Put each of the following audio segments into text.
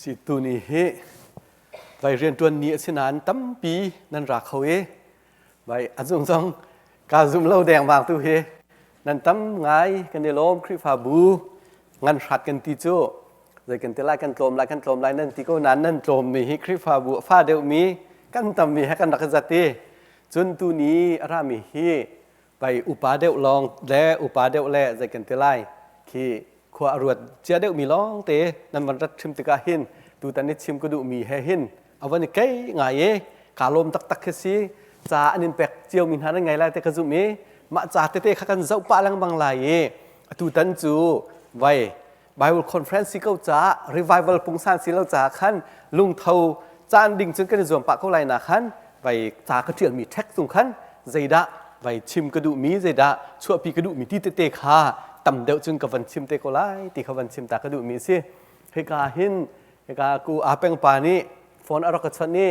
Si tuni hi vai rianṭuan ni a si nain tampi nan ra kho i vai a zung zong kaa zum lo dengmang tu hi nan tam ngai. Kan i lawm. Khrihfabu ngan hrat kan ti cu zei kan ti lai, kan tlawm lai, kan tlawm lai nan ti ko nain nan tlawm mi hi Khrihfabu a fa deuhmi kan tammi he kan rak i zat i cun tuni a rami hi vai upa deuh lawng le upa deuh le zei kan ti lai khi khua a ruat cia deuhmi lawng te nan van rat hrim tikah hin tutan i chim ka duhmi he hin a van i kei ngai i kaa lawm taktak khi si. Ca an in pek ciomi hna nan ngai lai te ka zumh i mah ca tete kha kan zoh pah lengmang lai i atutan cu vai Bible conference si ko caah, revival pungsan si lo caah khan lungtho caan ding cun kan i zuam pah ko lai na khan vai ca ka ṭialmi ṭhek tung khan zeidah vai chim ka duhmi, zeidah chuahpi ka duhmi ti tete kha tam deuh cun ka van chim te ko lai ti kha van chim ta ka duhmi a si. Hika hin hika ku Apeng pa nih phone a rak ka chawnh i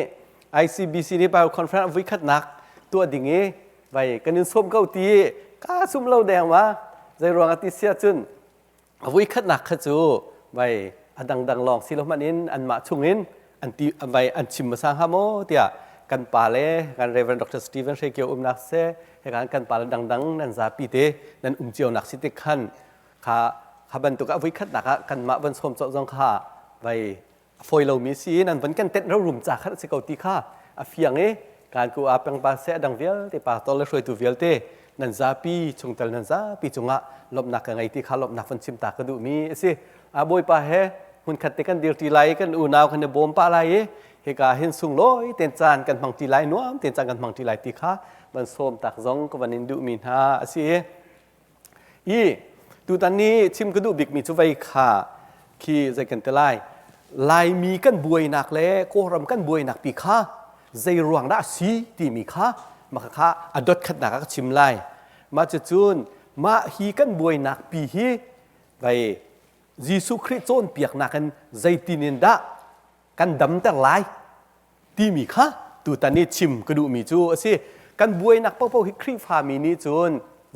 ICBC nih Bible conference a vuikhatnak tuah ding i vai kan in sawm ko ti ka sum lo deng ma. Zei ruang a ti sia cun a voikhatnak kha cu vai a dangdang lawng si lo hmanh in anmah chungin an ti vai an chim hmasa hnga maw tiah kan pa le kan Reverend Dr. Stephen Hre Kio umnak se he kan kan pa le dangdang nan zapi te nan um cio nak si tik khan kha kha bantuk a voikhatnak ah kanmah van sawm cawh zong kha vai a fawi lomi si nan van kan tenh rorum ca khat a si ko ti kha a fiang i kan ku a peng pa se a dang vialte pastor le hruaitu vialte nan zapi chungtel nan zapi cungah lawmhnak ka ngei ti kha lawmhnak van chim ta ka duhmi a si. A Bawipa he hmunkhat te kan dir ṭi lai, kan unau kan i bawm pah lai i hika hin sunglawi ten caan kan hmang ṭi lai, nuam ten caan kan hmang ṭi lai ti kha van sawm tak zong ka van in duhmi hna a si. I tutan ni chim ka duh bikmi cu vei kha khi zei kan ti lai, Laimi kan buainak le Kawlram kan buainak pi kha zei ruang dah a si timi kha mah kha a dot khatnak ah ka chim lai. Mah cucun mah hi kan buainak pi hi vei Jesuh Khrih cawnpiaknak in zeitin in dah kan damter lai timi kha tutan i chim ka duhmi cu a si. Kan buainak paohpaoh hi Khrihfami nih cun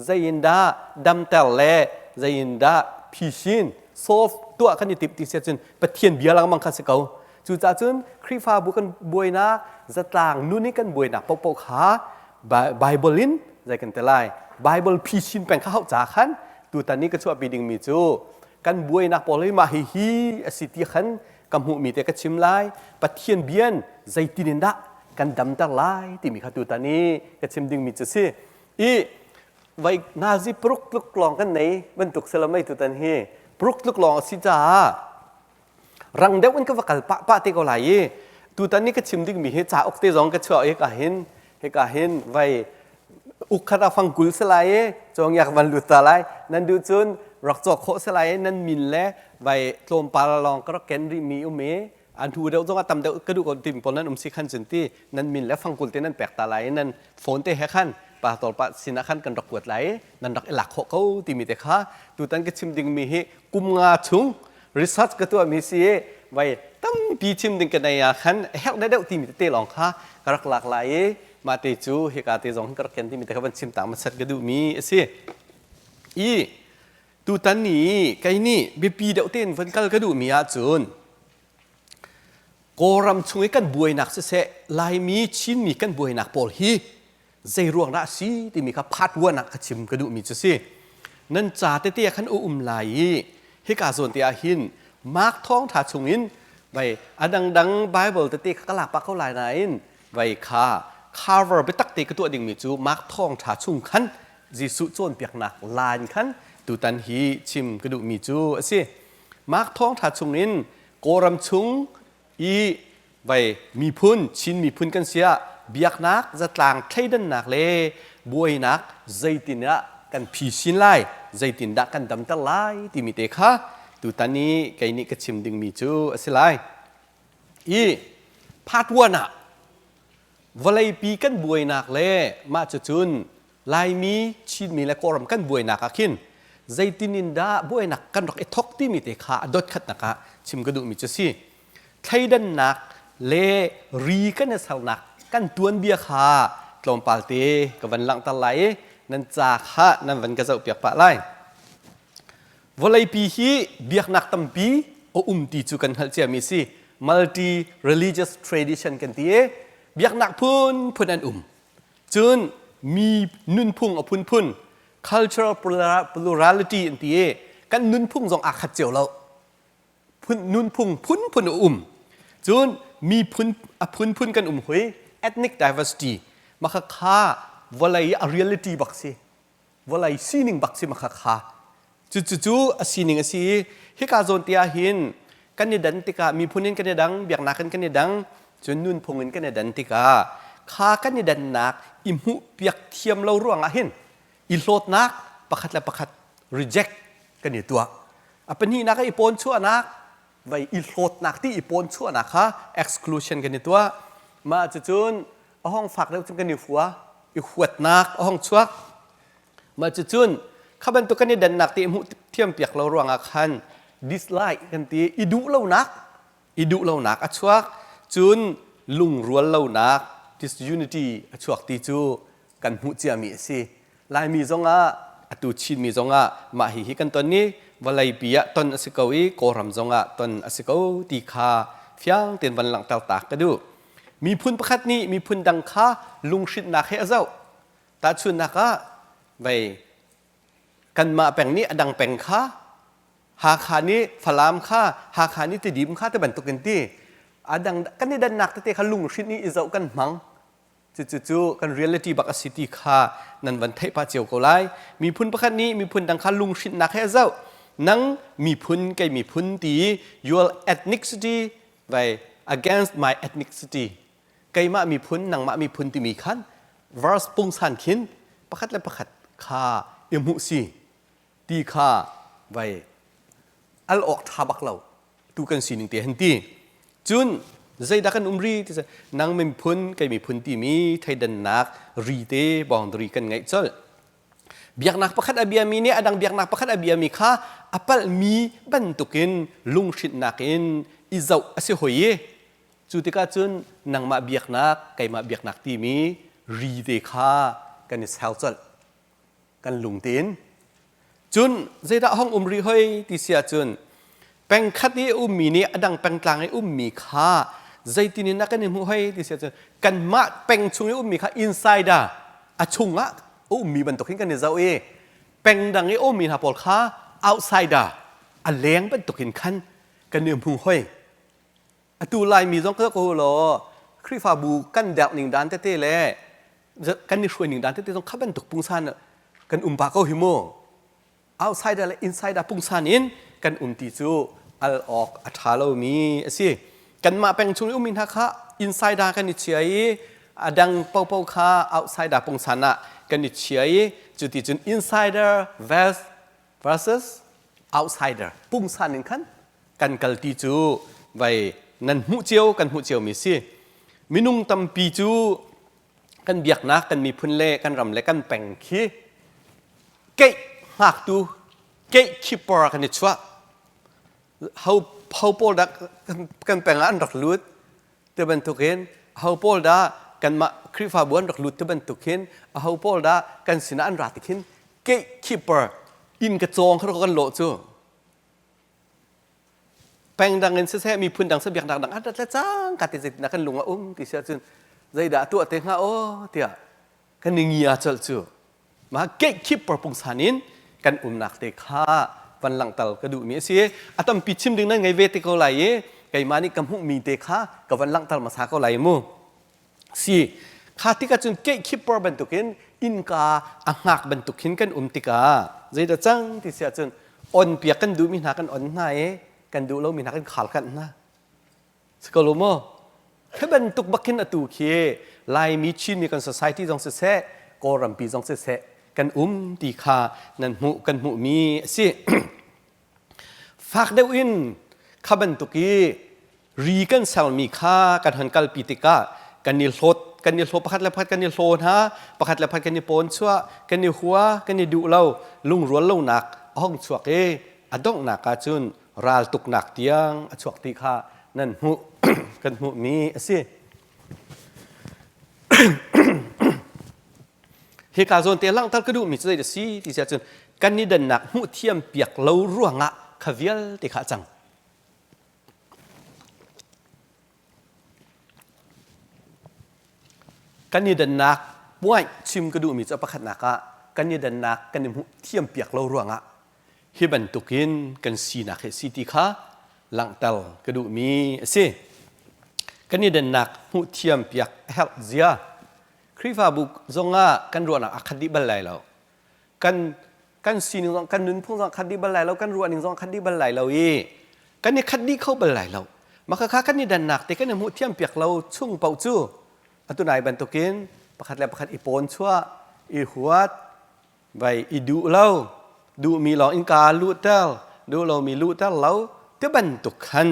zei in dah damter le zei in dah phisin solve tuah kan i timh ti si ahcun Pathian bia lengmang kha si ko. Cucaah cun Khrihfabu kan buainak, zatlang nun i kan buainak paohpaoh kha Bible in zei kan ti lai, Bible phisin peng kha hauh ca khan tutan i ka chuahpi dingmi cu kan buainak pawl hi mah hihi a si ti khan ka hmuhmi te ka chim lai. Pathian bian zeitin in dah kan damter lai timi kha tutan i ka chim dingmi cu si i vai nazi paruk tluk lawng kan nei bantuk salamei tutan hi paruk tluk lawng a si caah rang deuh in ka va kal pah pah te ko lai i tutan ni ka chim dingmi hi cauk te zong ka chuah i ka hin hika hin vai uk khat ah fang 20 si lai i cawngyak van lut ta lai. Nan duh cun rak cawk khawh si lai i nan min le vai tlawmpal lawng ka rak ken rihmi um i an hu deuh zong ah tam deuh ka duh ko tim pawl nan um si khan cun ti nan min le fang 20 te nan pek ta lai i nan phone te he khan pastor pa sinah khan kan rak kuat lai i nan rak i lak khawh ko timi te kha. Tutan ka chim dingmi hi kum nga chung research ka tuahmi si i vai tampi chim ding ka nei ah khan herh deuh timi tete lawng kha ka rak lak lai i mah te cu hika te zong ka rak ken timi te kha van chim ta hmasat ka duhmi a si. I tutan ni kei nih biapi deuh tein van kal ka duhmi ahcun Kawlram chung i kan buainak siseh, Laimi Chinmi kan buainak pawl hi zei ruang dah a si timi kha part one ah ka chim ka duhmi cu si. Nan ca tete ah khan a um lai i hika zawn te ah hin Mark thawngṭha chungin vai a dangdang Bible tete kha ka lak pah ko lai nain vai kha cover biatak te ka tuah dingmi cu Mark thawngṭha chung khan Jesuh cawnpiaknak line khan tutan hi chim ka duhmi cu a si. Mark thawngṭha chungin Kawlram chung i vai miphun, Chin miphun kan si ah biaknak zatlang thleidannak le buainak zeitin ah kan phisin lai, zeitindah kan damter lai timi te kha tutan i kei nih ka chim dingmi cu a si lai. I part 1 ah vawleipi kan buainak le mah cucun Laimi, Chinmi le Kawlram kan buainak ah khin zeitin in dah buainak kan rak i thok timi te kha a dot khatnak ah chim ka duhmi cu si. Thleidannak le ri kan i sernak kan tuanbia kha tlawmpal te ka van langhter lai i nan ca kha nan van ka zohpiak pah lai. Vawleipi hi biaknak tampi a um ti cu kan hngalh ciami si. Multi religious tradition kan ti i biaknak phunphun an um. Cun mi nunphung a phunphun cultural plurality an ti i kan nunphung zong aa khat cio lo. Phun nunphung phunphun a um. Cun miphun a phunphun kan um hui ethnic diversity maka kha vawlei a reality bak si. Vawlei sining bak si maka kha. Cucu a sining a si i hika zawn te ah hin kan i dan tikah miphun in kan i dang, biaknak in kan i dang, cun nunphung in kan i dan tikah kha kan i dannak i hmuh piak thiam lo ruangah hin i hlawtnak pakhat le pakhat reject kan i tuah. A pahnihnak i pawn chuahnak vai i hlawtnak ti i pawn chuahnak kha exclusion kan i tuah. Mah cucun a hong fak deuh cun kan i hua, i huatnak a hong chuak. Mah cucun kha bantuk kan i dannak ti hmuh thiam piak lo ruangah khan dislike kan ti i duh lonak i duh lonak a chuak cun lungrual lonak disunity a chuak ti cu kan hmuh ciami a si. Laimi zongah atu Chinmi zongah mah hihi kan ton i vawleipi ah ton a si ko i Kawlram zongah ton a si ko ti kha fiang tein van langhter ta ka duh. Miphun pakhat nih miphun dang kha lunghrinhnak he a zoh. Tahchunhnak ah vei kanmah peng nih a dang peng kha Hakha nih Falam kha Hakha nih Tidim kha ti bantuk in ti a dang kan i dannak tete kha lunghrinh i i zoh kan hmang cucu cu kan reality bak a si ti kha nan van theih pah cio ko lai miphun pakhat nih miphun dang kha lunghrinhnak he a zoh nang miphun kei miphun ti your ethnicity vai against my ethnicity keimah miphun nangmah miphun timi khan verse pungsan khin pakhat le pakhat kha i hmuh si ti kha vai al awk tha bak lo tu kan sining te han ti cun zeidah kan um ri ti nang miphun kei miphun timi theidannak ri te boundary kan ngeih colh biaknak pakhat a biami nih a dang biaknak pakhat a biami kha a palhmi bantukin lunghrinhnak in i zoh a si hoi i Cu tikah cun nangmah biaknak, keimah biaknak timi ri te kha kan i ser colh. Kan lung tein. Cun zeidah hong um rih hoi ti si ahcun pengkhat i ummi nih a dang pengtlang i ummi kha zeitin in a kan i hmuh hoi ti si ahcun kanmah peng chung i ummi kha insider a chungah a ummi bantuk hin kan i zoh i peng dang i ummi hna pawl kha outsider a leng bantuk in khan kan i hmu hoi. Atu Laimi zong ka ko law Khrihfabu kan derh ning dan tete le kan i hruai ning dan tete zong kha bantuk pungsan kan um pah ko hi mu. Outsider le insider pungsan in kan um ti cu al awk a ṭha lomi a si. Kanmah peng chung i ummi hna kha insider kan i chia i a dang popo kha outsider pungsan ah kan i chia i cuti cun insider versus outsider pungsan in khan kan kal ti cu vai nan hmuh cio kan hmuh cio mi si minung tampi cu kan biaknak kan miphun le kan ram le kan peng khi keih hngaktu gatekeeper kan i chuah ho ho pawl dah kan peng ah an rak lut ti bantukin ho pawl dah kanmah Khrihfabu an rak lut ti bantukin aho pawl dah kan sinah an ra ti khin gatekeeper inn ka cawng kha kan lawh cu Peng dang in siseh miphun dang siseh biaknak dang at le cang ka ti zeitindah kan lung a um ti si ahcun zeidah tuah te hnga aw tiah kan i ngia colh cu mah gatekeeper pungsan in kan umnak te kha van langhter ka duhmi a si a tampi chim ding nan ngei ve te ko lai i keimah nih ka hmuhmi te kha ka van langhter hmasa ko lai mu Si. Kha tikah cun gatekeeper bantukin innka a hngak bantuk hin kan um tikah zeidah cang ti si ahcun on piak kan duhmi hna kan on hna i kan duh lomi hna kan khal kanh hna. Si ko lo maw? Khi bantuk bak hin atu khi Laimi Chinmi kan society zong siseh, Kawlrampi zong siseh kan um ti kha nan hmuh kan hmuhmi a si. Fak deuh in kha bantuk i ri kan sermi kha kan hon kalpi tikah kan i hlawt kan i hlaw pakhat le pakhat kan i hlaw hna pakhat le pakhat kan i pawn chuah kan i hua kan i duh lo lungrual lonak a hong chuak i a donghnak ah cun raltuknak tiang a chuak ti kha nan hmuh kan hmuhmi a si. Hika zawn te langhter ka duhmi cu zei a si ti si ahcun kan i dannak hmuh thiam piak lo ruangah kha vialte kha a cang. Kan i dannak point chim ka duhmi cu pakhatnak ah kan i dannak kan i hmuh thiam piak lo ruangah hi bantukin kan sinak hi si ti kha langhter ka duhmi a si. Kan i dannak hmuh thiam piak a herh zia. Khrihfabu zongah kan ruahnak a khat dih bal lai lo. Kan kan sining zong kan nunphung zong khat dih bal lai lo, kan ruahning zong khat dih bal lai lo i kan i khat dih kho bal lai lo. Mah kha kan i dannak te kan i hmuh thiam piak lo chung paoh cu atu nai bantukin pakhat le pakhat i pawn chuah, i huat, vai i duh lo, duhmi lawng innka luhter, duh lomi luhter lo ti bantuk khan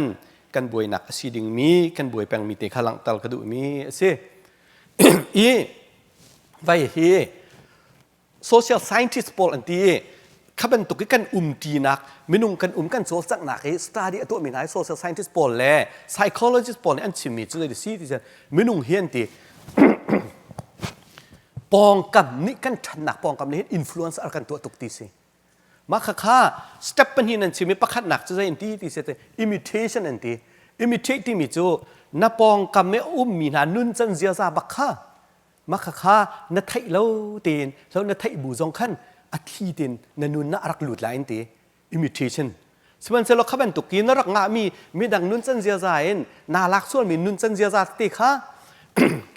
kan buainak a si dingmi, kan buai pengmi te kha langhter ka duhmi a si. I vai hi social scientist pawl an ti i kha bantuk i kan umṭinak minung kan um kan cawlcanghnak i study a tuahmi hna hi social scientist pawl le psychologist pawl nih an chimmi cu zei si ti minung hi an ti pawngkam nih kan ṭhannak pawngkam nih hin influence a kan tuah tuk ti si mah khakha step pahnih nan chim i pakhatnak cu zei an ti ti si imitation an ti imitate timi cu na pawngkam i a ummi hna nuncan ziaza bak kha mah khakha na theih lo tein so na theih bu zong khan a thi tein na nun na rak lut lai in ti imitation sihmanhsehlaw kha bantuk i na rak ngahmi midang nuncan ziaza in naa lak sualmi nuncan ziaza te kha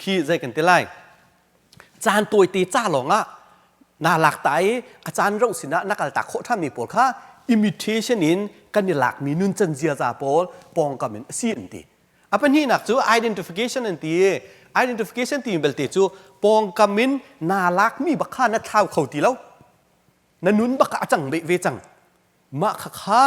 khi zei kan ti lai caan tawite ca lawng ah naa lak ta i a caan rauh sinah na kal tak khawh ṭhanmi pawl kha imitation in kan i lakmi nuncan ziaza pawl pawngkam in a si an ti A pahnihnak cu identification an ti i identification timi belte cu pawngkam in naa lakmi bak kha na thlau kho ti lo. Na nun bak ah a cang beh ve cang. Mah kha kha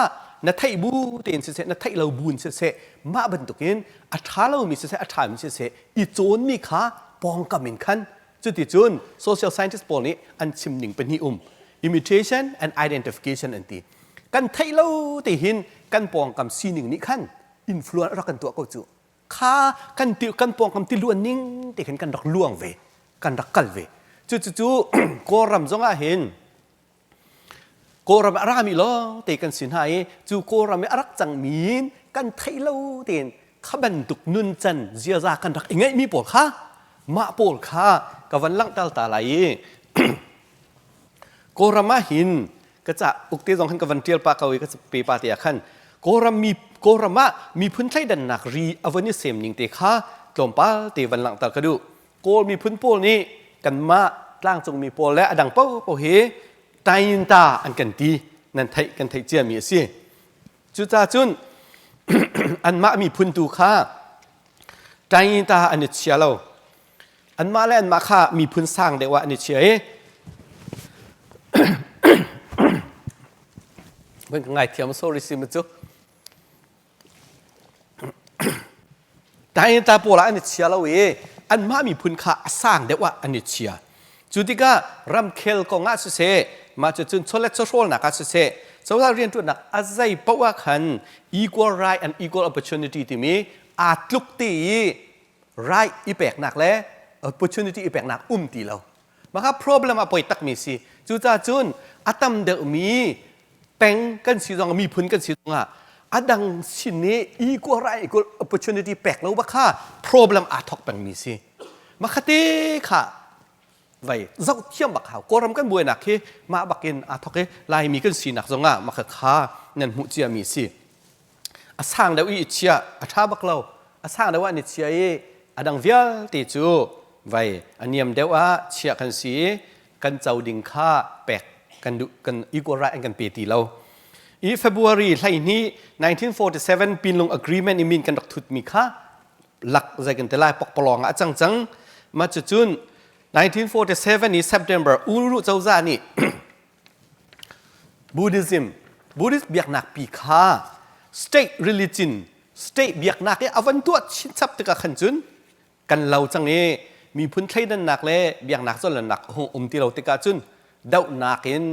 na theih bu tein siseh, na theih lo bu in siseh, mah bantukin a ṭha lomi siseh, a ṭhami siseh, i cawnmi kha pawngkam in khan cuticun social scientist pawl nih an chim ning pahnih um. Imitation and identification an ti. Kan theih lo te hin kan pawngkam sining nih khan influence rak kan tuah ko cu kha kan ti kan pawngkam ti luan ning te khin kan rak luang ve kan rak kal ve cu cu cu Kawlram zong ah hin Kawlram a rami lawng te kan si hna i cu Kawlram i a rak cangmi in kan theih lo tein kha bantuk nuncan ziaza kan rak i ngeihmi pawl kha mah pawl kha ka van langhter ta lai i Kawlram ah hin ka ca ukte zong khan ka van ṭial pah ko i ka pe pa te ah khan Kawlram mi Kawlram ah miphun thleidannak ri a von i sem ning te kha tlawmpal te van langhter ka duh. Kawl miphun pawl nih kanmah tlangcungmi pawl le a dang paohpaoh hi Tainta an kan ti nan theih kan theih ciami a si. Cucaah cun anmah miphun tu kha Tainta an i chia lo. Anmah le anmah kha miphun sang deuh ah an i chia i Van ka ngaithiam sorry si ma cu. Tainta pawl ah an i chia lo i anmah miphun kha a sang deuh ah an i chia. Cu tikah ramkhel kong ah siseh, mah cucun chawlet chawhrawlnak ah siseh, cozah rianṭuannak a zei paoh ah khan equal right and equal opportunity timi aa tluk te i right i peknak le opportunity i peknak um ti lo. Maka problem a poi takmi si. Cucaah cun a tam deuhmi peng kan si zong miphun kan si zongah a dang sin nih equal right equal opportunity pek lo bak kha problem aa thok pengmi si. Makhate kha vai zoh thiam bak hau. Kawlram kan buainak hi mah bakin aa thok i Laimi kan sinak zongah maka kha nan hmuh ciami si. A sang deuh i chia a ṭha bak lo. A sang deuh ah ni chia i a dang vialte cu vai a niam deuh ah chiah kan si i kan co ding kha pek kan duh kan equal right an kan pe ti lo. I February 12 1947 Pinlung Agreement i min kan rak thutmi kha lak zei kan ti lai pokpalawng ah a cang cang. Mah cucun 1947 i September Uru cozah nih Buddhism Buddhist biaknak pi kha state religion state biaknak i a van tuah chinchap tikah khan cun kan lo cang i miphun thleidannak le biaknak chawlnak hung um ti lo tikah cun dohnak in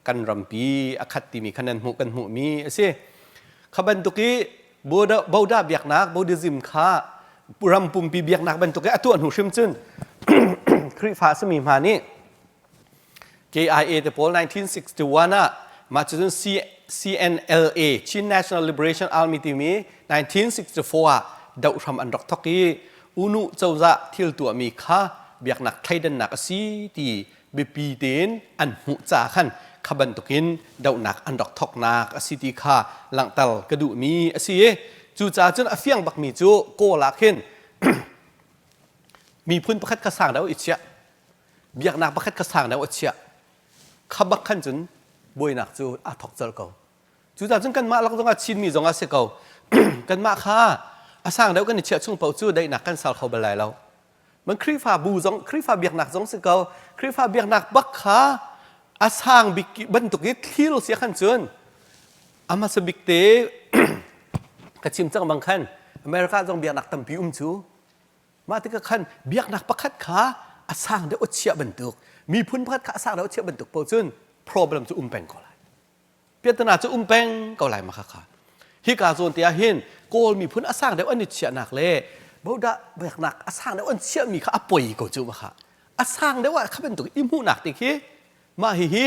kan rampi a khat timi khan nan hmuh kan hmuhmi a si. Kha bantuk i Buddha biaknak Buddhism kha ram pumpi biaknak bantuk i a tuah hnu hrim cun Khrihfa a simi hna nih KIA te pawl 1961 ah mah cucun CNLA Chin National Liberation Army timi 1964 ah doh hram an rak thawk i UNU cozah thil tuahmi kha biaknak thleidannak a si ti biapi tein an hmuh ca khan kha bantukin dohnak an rak thawknak a si ti kha langhter ka duhmi a si i cucaah cun a fiang bakmi cu Kawl ah khin miphun pakhat kha sang deuh i chiah biaknak pakhat kha sang deuh a chiah kha bak khan cun buainak cu aa thawk colh ko. Cucaah cun kanmah lak zongah Chinmi zong ah si ko. Kanmah kha a sang deuh kan i chiah chung paoh cu daihnak kan sal kho bal lai lo. Man Khrihfa bu zong Khrihfa biaknak zong si ko. Khrihfa biaknak bak kha a sang bik bantuk i thil sia khan cun a hmasa bik te ka chim cang bang khan America zong biaknak tampi um cu mah tikah khan biaknak pakhat kha a sang deuh a chiah bantuk miphun pakhat kha a sang deuh a chiah bantuk paoh cun problem cu um peng ko lai. Piahtana cu um peng ko lai ma kha hika zawn te ah hin Kawl miphun a sang deuh an i chiahnak le bodah biaknak a sang deuh an chiahmi kha a poi ko cu ma kha a sang deuh ah kha bantuk i hmuhnak te khi mah hihi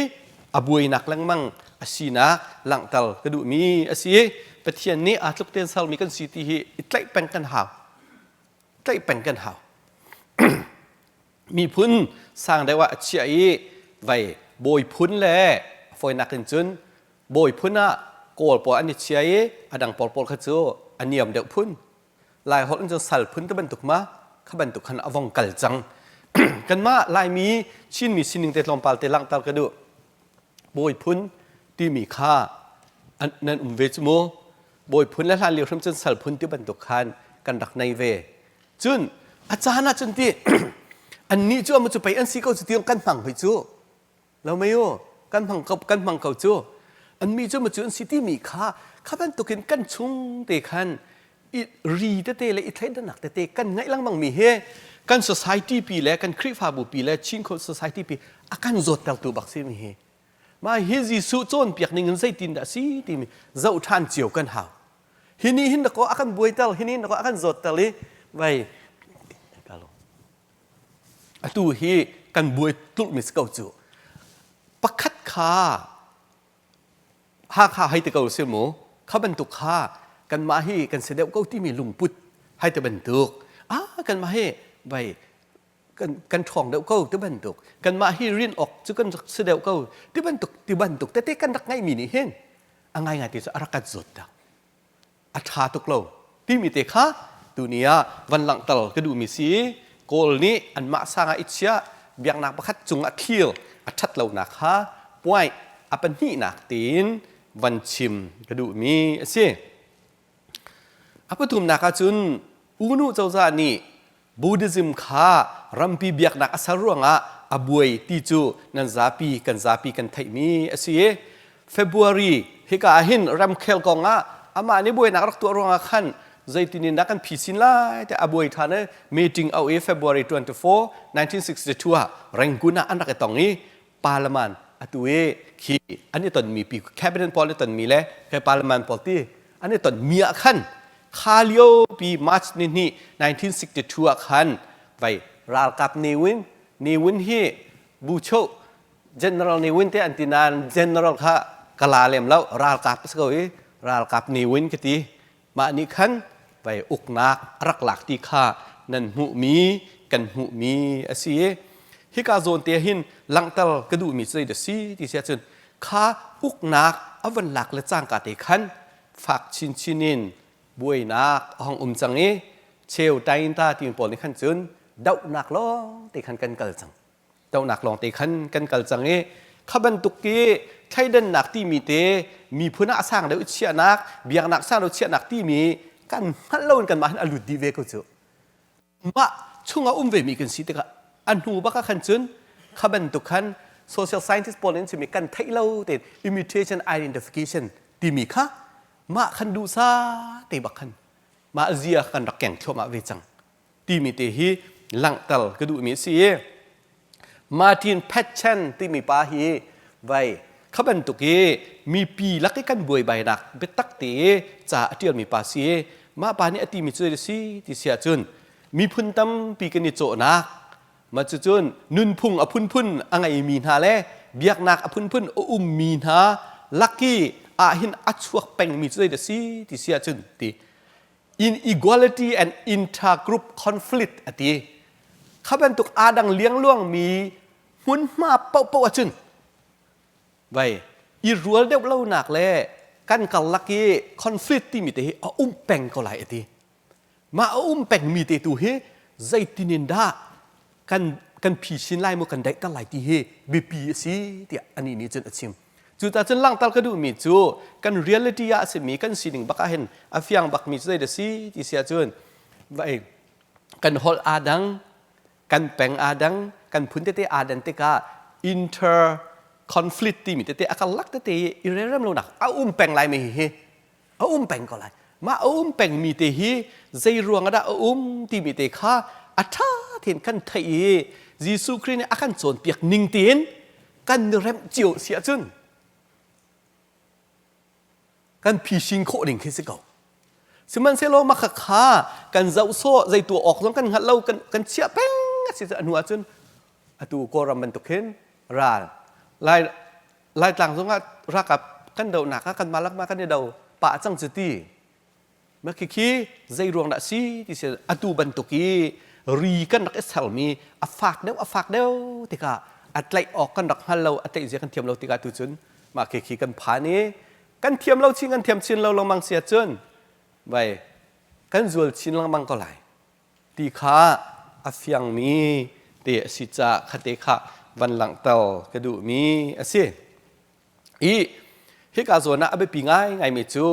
a buainak lengmang a sinak langhter ka duhmi a si. Pathian nih aa tluk ten sermi kan si ti hi i tlaih peng kan hau, tlaih peng kan hau. Miphun sang deuh ah a chiah i vei bawi phun le a fawinak in cun bawi phun ah Kawl pawl an i chia i a dang pawl pawl kha cu a niam deuh phun Lai holh in cun sal phun te bantuk ma kha bantuk khan a vong kal cang. Kanmah Laimi Chinmi sining te tlawmpal te langhter ka duh. Bawi phun timi kha nan um ve cu mu. Bawi phun le hlan lio hrim cun sal phun ti bantuk khan kan rak nei ve. Cun a caan ah cun ti annih cu amu cu pei an si ko cu tiang kan hmang hoi cu lo mei u kan hmang ko kan hmang ko cu anmi cu mu cu an si timi kha kha bantukin kan chung te khan i ri tete le i thleidannak tete kan ngaih lengmang mi hi kan society pi le kan Khrihfabu pi le Chin society pi a kan zawttertu bak si mi hi. Mah hi Jesuh cawnpiak ning in zeitin dah si timi zoh ṭhan cio kan hau. Hi ni hin dakaw a kan buaiter, hi ni hin dakaw a kan zawtter i vai atu hi kan buai tlulhmi si ko cu. Pakhat kha Hakha hei ti ko si mu, kha bantuk kha kanmah hi kan si deuh ko timi lungput hei ti bantuk ah kanmah hi vai kan kan ṭhawng deuh ko ti bantuk kanmah hi rin awk cu kan rak si deuh ko ti bantuk ti bantuk tete kan rak ngeihmi nih hin a ngaingai ti cu a rak kan zawt tak a ṭha tuk lo timi te kha tuni ah van langhter ka duhmi si. Kawl nih anmah sang ah i chiah biaknak pakhat cung ah thlir a ṭhat lonak kha point a pahnihnak tein van chim ka duhmi a si. A pathumnak ahcun UNU cozah nih Buddhism kha rampi biaknak a ser ruangah a buai ti cu nan zapi kan zapi kan theihmi a si i February hika ah hin ramkhel kong ah amah nih buainak rak tuah ruangah khan zeitin in dah kan phisin lai tiah a buai ṭhan i meeting au i February 24, 1962 ah Rangoon ah an rak i tong i parliament atu i khi an i tonmi pi cabinet pawl i tonmi le khi parliament pawl ti an i tonmi ah khan kha lio pi March ni hnih 1962 ah khan vai ralkap Ne Win Ne Win hi bucho General Ne Win te an ti nain general kha kala lem lo ralkap si ko i ralkap Ne Win ka ti. Mah nih khan vai uknak a rak lak ti kha nan hmuhmi kan hmuhmi a si i hika zawn te hin langhter ka duhmi cu zeidah si ti si ahcun kha uknak a van lak le cangka te khan fak chinchin in buainak a hong um cang i cheu tainta timi pawl nih khan cun dohnak lawng te khan kan kal cang. Dohnak lawng te khan kan kal cang i kha bantuk i thleidannak timi te miphun ah a sang deuh i chiahnak biaknak sang deuh chiahnak timi kan hngalh lo in kanmah hin a lut dih ve ko cu. Mah chungah um vemi kan si tikah a hnu bak ah khan cun kha bantuk khan social scientist pawl in chimmi kan theih lo tein imitation identification timi kha mah khan duhsa te bak khan mah zia kan rak keng thluahmah ve cang timi te hi langhter ka duhmi a si i Martin Patchen timi pa hi vai kha bantuk i mipi lak i kan buaibainak biatak te i ca a ṭialmi pa si i mah pa nih a timi cu si ti si ahcun miphun tampi kan i cawhnak mah cucun nunphung a phunphun a ngeimi hna le biaknak a phunphun a ummi hna laki ahhin a chuak pengmi cu zeidah si ti si ahcun ti inequality and intergroup conflict a ti. Kha bantuk aa dang liangluangmi hmunhma paohpaoh ahcun vai i rual deuh lonak le kan karlak i conflict timi te hi a um peng ko lai a ti. Mah a um pengmi te tu hi zeitin in dah kan kan phisin lai maw kan daihter lai ti hi biapi a si tiah anih nih cun a chim. Cucaah cun langhter ka duhmi cu kan reality ah a simi kan sining bak ah hin a fiang bakmi cu zeidah si ti si ahcun vai kan holh aa dang, kan peng aa dang, kan phun tete aa dan tikah inter conflict timi tete a karlak tete i relrem lonak a um peng lai mi hi a um peng ko lai. Mah a um pengmi te hi zei ruang ah dah a um timi te kha a ṭha tein kan theih i Jesuh Khrih nih a kan cawnpiak ning tein kan i remh cio si ahcun kan phising khawh ding khi si ko. Sihmanhsehlaw mah kha kan zoh sawh zei tuah awk zong kan hngalh lo kan kan chiah peng a si a hnu ahcun atu Kawlram bantuk hin ral Lai Laitlang zongah ralkap kan dohnak ah kanmah lakmah kan i do pah cang cu ti. Mah khikhi zei ruang dah si ti si atu bantuk i ri kan rak i sermi a fak deuh a fak deuh tikah a tlaih awk kan rak hngal lo a tlaih zia kan thiam lo tikah tu cun mah khikhi kan phan i kan thiam lo chin kan thiam chin lo lengmang si ahcun vai kan zual chin lengmang ko lai. Ti kha a fiangmi te a si caah khate kha van langhter ka duhmi a si. I hika zawn ah a biapi ngaingaimi cu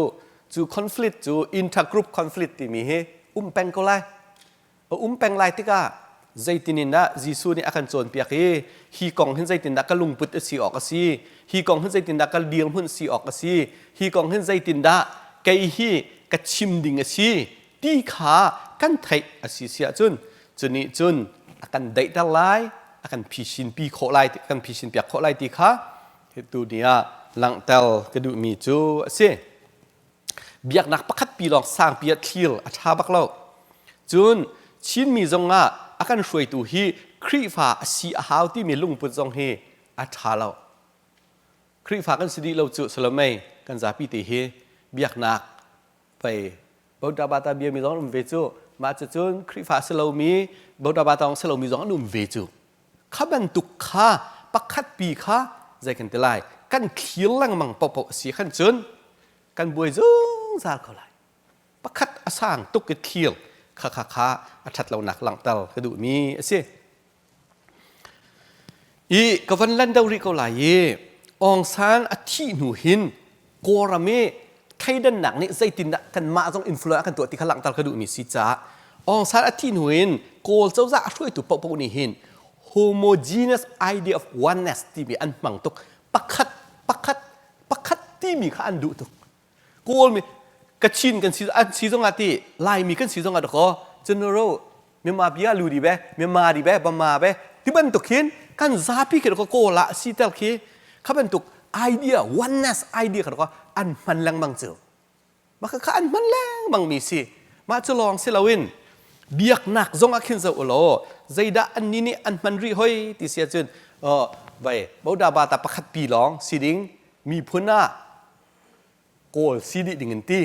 cu conflict cu intergroup conflict timi hi um peng ko lai. A um peng lai tikah zeitin in dah Jesuh nih a kan cawnpiak i hi kong hin zeitindah ka lungput a si awk a si, hi kong hin zeitindah ka dirhmun si awk a si, hi kong hin zeitindah kei hi ka chim ding a si ti kha kan theih a si si ahcun cu nih cun a kan daihter lai a kan phisinpi khawh lai kan phisinpiak khawh lai ti kha tu ni ah langhter ka duhmi cu a si. Biaknak pakhat pi lawng sangpi ah thlir a ṭha bak lo. Cun Chinmi zong ah a kan hruaitu hi Khrihfa a si a hau timi lungput zong hi a ṭha lo. Khrihfa kan si dih lo cu Salomei kan zapi te hi biaknak pei Buddha Bata biami zong an um ve cu. Mah cucun Khrihfa a si lomi Buddha Bata zong si lomi zong an um ve cu. Kha bantuk kha pakhat pi kha zei kan ti lai kan thlir lengmang paohpaoh a si khan cun kan buai zungzal ko lai. Pakhat a sang tuk i thlir kha kha kha a ṭhat lonak langhter ka duhmi a si. I ka van lan deuh rih ko lai i Aung San a thih hnu hin Kawlram i thleidannak nih zeitindah kanmah zong influence a kan tuah ti kha langhter ka duhmi si caah Aung San a thih hnu in Kawl cozah a hruaitu paohpaoh nih hin homogeneous idea of oneness timi an hmang tuk. Pakhat pakhat pakhat timi kha an duh tuk. Kawlmi Kachin kan si an si zongah ti Laimi kan si zongah dakaw General Myanmar bia lu di be Myanmar di be Bama be ti bantuk hin kan zapi khi dakaw Kawl ah si tel khi kha bantuk idea oneness idea kha dakaw an hman lengmang cu mah kha an hman lengmang mi si mah cu lawng si loin biaknak zong ah khin zoh ulaw zeidah an ni nih an hman rih hoi ti si ahcun vai boda bata pakhat pi lawng si ding miphun ah Kawl si dih ding in ti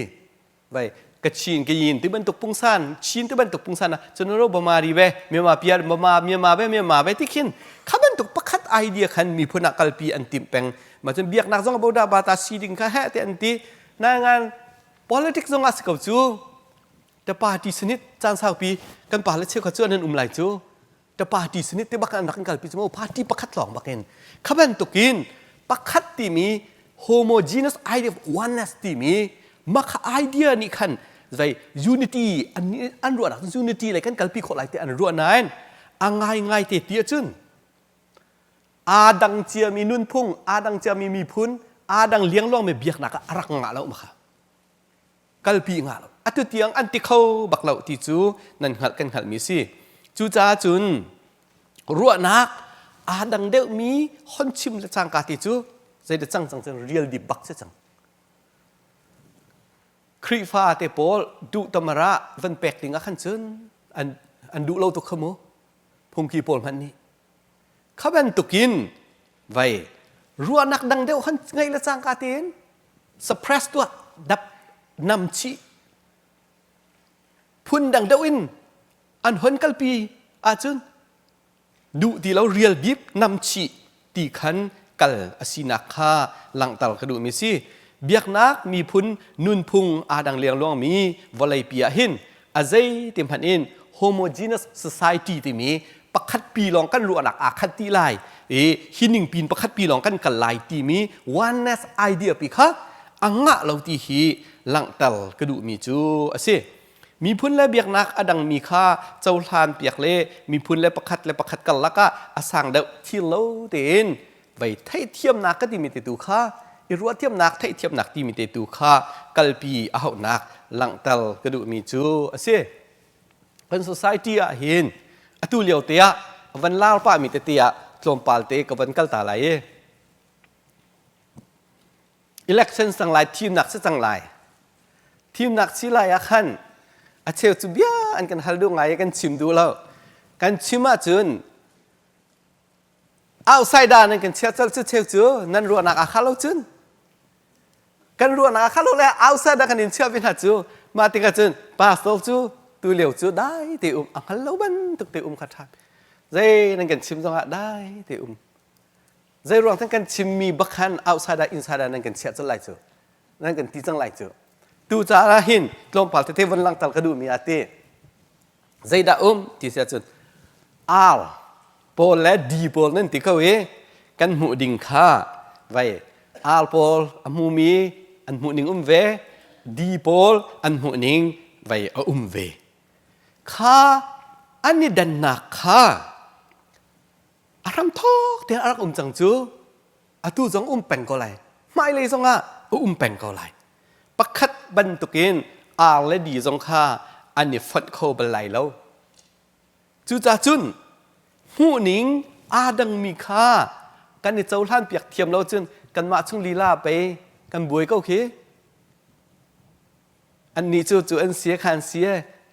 vai Kachin Kayin ti bantuk pungsan Chin ti bantuk pungsan ah cun ro Bama ri ve Myanmar piar Bama Myanmar ve Myanmar ve ti khin kha bantuk pakhat idea khan miphun ah kalpi an timh peng ma cun biaknak zong boda bata si ding kha he te an ti na ngan politics zong ah si ko cu te party sinit caan saupi kan pa le cheukhat cu an um lai cu te party sinit te bak an rak kalpi cu party pakhat lawng bakin kha bantukin pakhat timi homogeneous idea of oneness timi makha idea nih khan zei unity an an ruahnak unity le kan kalpi khawh lai te an ruah nain a ngai ngai te ti ahcun aa dang ciami nunphung aa dang ciami miphun aa dang liangluang mi biaknak ah a rak ngah lo makha kalpi hnga lo. Atu tiang an ti kho bak lo ti cu nan hngalh kan hngalhmi si. Cucaah cun ruahnak aa dang deuhmi hon chim le cangka ti cu zeidah cang cang cun real dip bak si cang. Khrihfa te pawl duh tamara van pek ding ah khan cun an an duh lo tuk kha mu. Phungki pawl hmanh nih. Kha bantukin vai ruahnak dang deuh han ngeih le cangka tein suppress tuah dap nam chih phun dang deuh in an hon kalpi ahcun. Duh ti lo rial bik namchih ti khan kal a sinak kha langhter ka duhmi si. Biaknak miphun nunphung aa dang liangluangmi vawleipi ah hin a zei ti hmanh in homogeneous society timi pakhat pi lawng kan ruahnak aa khat ti lai i hi ning pin pakhat pi lawng kan kal lai timi oneness idea pi kha a ngah lo ti hi langhter ka duhmi cu a si. Miphun le biaknak a dangmi kha cohlan piak le miphun le pakhat le pakhat karlak ah a sang deuh thil lo tein vei theihthiamnak ka timi te tu kha i ruahthiamnak theihthiamnak timi te tu kha kalpi a hauhnak langhter ka duhmi cu a si. Kan society ah hin atu lio te ah van lar pahmi tete ah tlawmpal te ka van kal ta lai i election cang lai thimnak si cang lai thimnak si lai ah khan a cheu cu bia an kan hal duh ngai i kan chim duh lo kan chim ahcun outsider nan kan chia cal cu cheu cu nan ruahnak aa khah lo cun kan ruahnak aa khah lo le outsider kan in chiah ve hna cu mah tikah cun pastor cu tu lio cu dai te um a hngal lo bantuk te um kha ṭha zei nan kan chim zongah dai te um zei ruang tan kan chimmi bak khan outsider insider nan kan chiah cang lai cu nan kan ti cang lai cu tu caah hin tlawmpal tete von langhter ka duhmi ah ti zeidah um ti si ahcun R pawl le D pawl nan ti ko i kan hmuh ding kha vai R pawl a hmumi an hmuh ning um ve D pawl an hmuh ning vai a um ve kha an i dannak kha a hramthawk tein a rak um cang cu atu zong um peng ko lai hmailei zong ah a um peng ko lai pakhat bantukin ar le di zong kha an i fonh kho bal lai lo cucaah cun hmuhning aa dangmi kha kan i cohlan piak thiam lo cun kanmah chung lila pei kan buai ko khi annih cu cu an si kha an si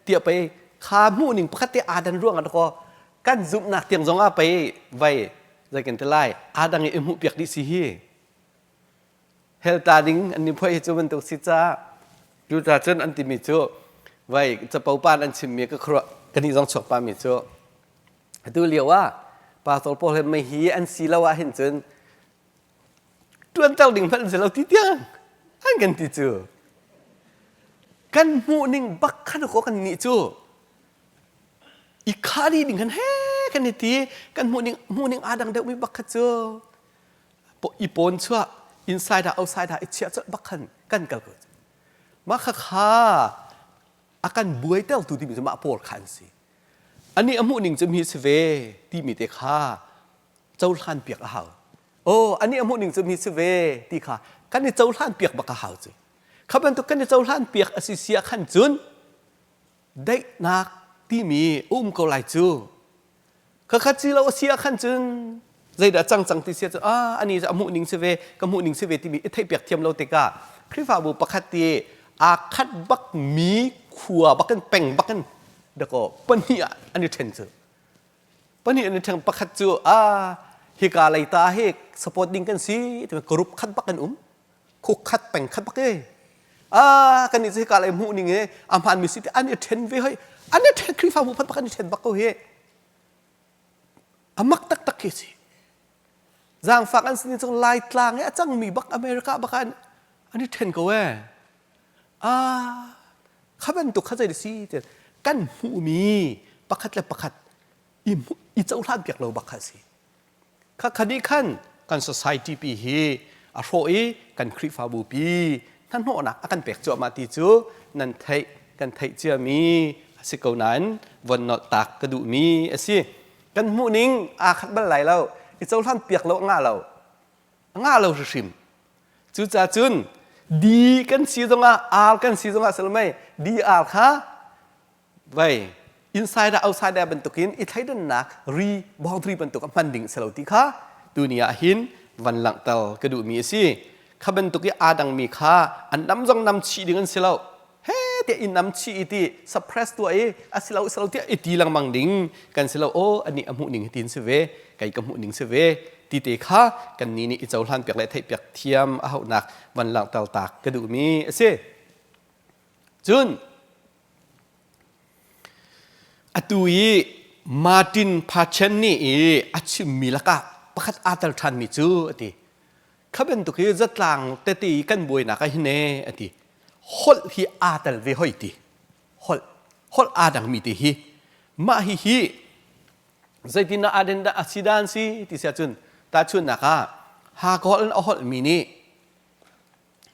tiah pei kha hmuhning pakhat te aa dan ruang ah kaw kan zumhnak tiang zong ah pei vai zei kan ti lai aa dang i hmuh piak dih si hi hell ta ding an ni phoi hi cu bantuk si ca cu ca cun an timi cu vai capo pan an chimmi ka khuruah kan nih zong chuak pa mi cu atu lio ah pastor pawl he mei hi an si lo ah hin cun ṭuanter ding hmanh an si lo ti tiang an kan ti cu kan hmuh ning bak khan ko kan nih cu i khali ding kan he kan i ti kan hmuh ning hmuh ning aa dang deuh mi bak kha cu i pawn chuah inside ah outside ah i chiah colh bak khan kan kal ko mah kha kha a kan buaitertu timi cu mah pawl kha an si ani a hmuh ning cu mi si ve timi te kha cohlan piak a hau oh ani a hmuh ning cu mi si ve ti kha kan i cohlan piak bak a hau cu kha bantuk kan i cohlan piak a si sia khan cun daihnak timi um ko lai cu khakhat si lo a si ah khan cun zeidah cang cang ti sia cu ah ani a hmuh ning si ve ka hmuh ning si ve timi i theih piak thiam lo tikah Khrihfabu pakhat ti aa khat bak mi khua bakin peng bakin dakaw pahnih ah an i ṭhen cu pahnih an i ṭheng pakhat cu a hika lei ta hi support ding kan si ti group khat bak kan um khuk khat peng khat bak e a kan nih cu hika lei hmuh ning e a hmaan mi si ti an i ṭhen ve hoi an i ṭhen Khrihfabu phat bak an i ṭhen bak ko hi a mak taktak khi si zaangfak an sin cung laitlang i a cangmi bak America bak an an i ṭhen ko e a kha bantuk kha zei si ti kan hmuhmi pakhat le pakhat i i cohlan piak lo bak kha si kha khadi khan kan society pi hi a hrawh i kan Khrihfabu pi hnahnawhnak a kan pek cuahmah ti cu nan theih kan theih ciami a si ko nain von nolh tak ka duhmi a si kan hmuh ning aa khat bal lai lo i cohlan piak lo a ngah lo a ngah lo hrimhrim Cucaah cun D kan si zongah R kan si zongah salmei DR kha vei insider outsider bantukin i thleidannak ri boundary bantuk a hman ding si lo ti kha tuni ah hin van langhter ka duhmi a si. Kha bantuk i aa dangmi kha an nam zong nam chih ding an si lo. He tiah i nam chih i ti suppress tuah i a si lo si lo tiah i ti lengmang ding kan si lo aw anih a hmuh ning hi tin si ve kei ka hmuh ning si ve ti te kha kan ni nih i cohlan piak le theih piak thiam a hauhnak van langhter tak ka duhmi a si cun atu i. Martin Pachen nih i a chimmi lakah pakhat aa tel ṭhanmi cu a ti. Kha bantuk hi zatlang tete i kan buainak ah hin ee a ti. Holh hi aa tel ve hoi ti. Holh holh aa dangmi te hi mah hihi zeitin dah aa den dah a si dan si ti si ahcun tahchunhnak ah Hakha holh in a holhmi nih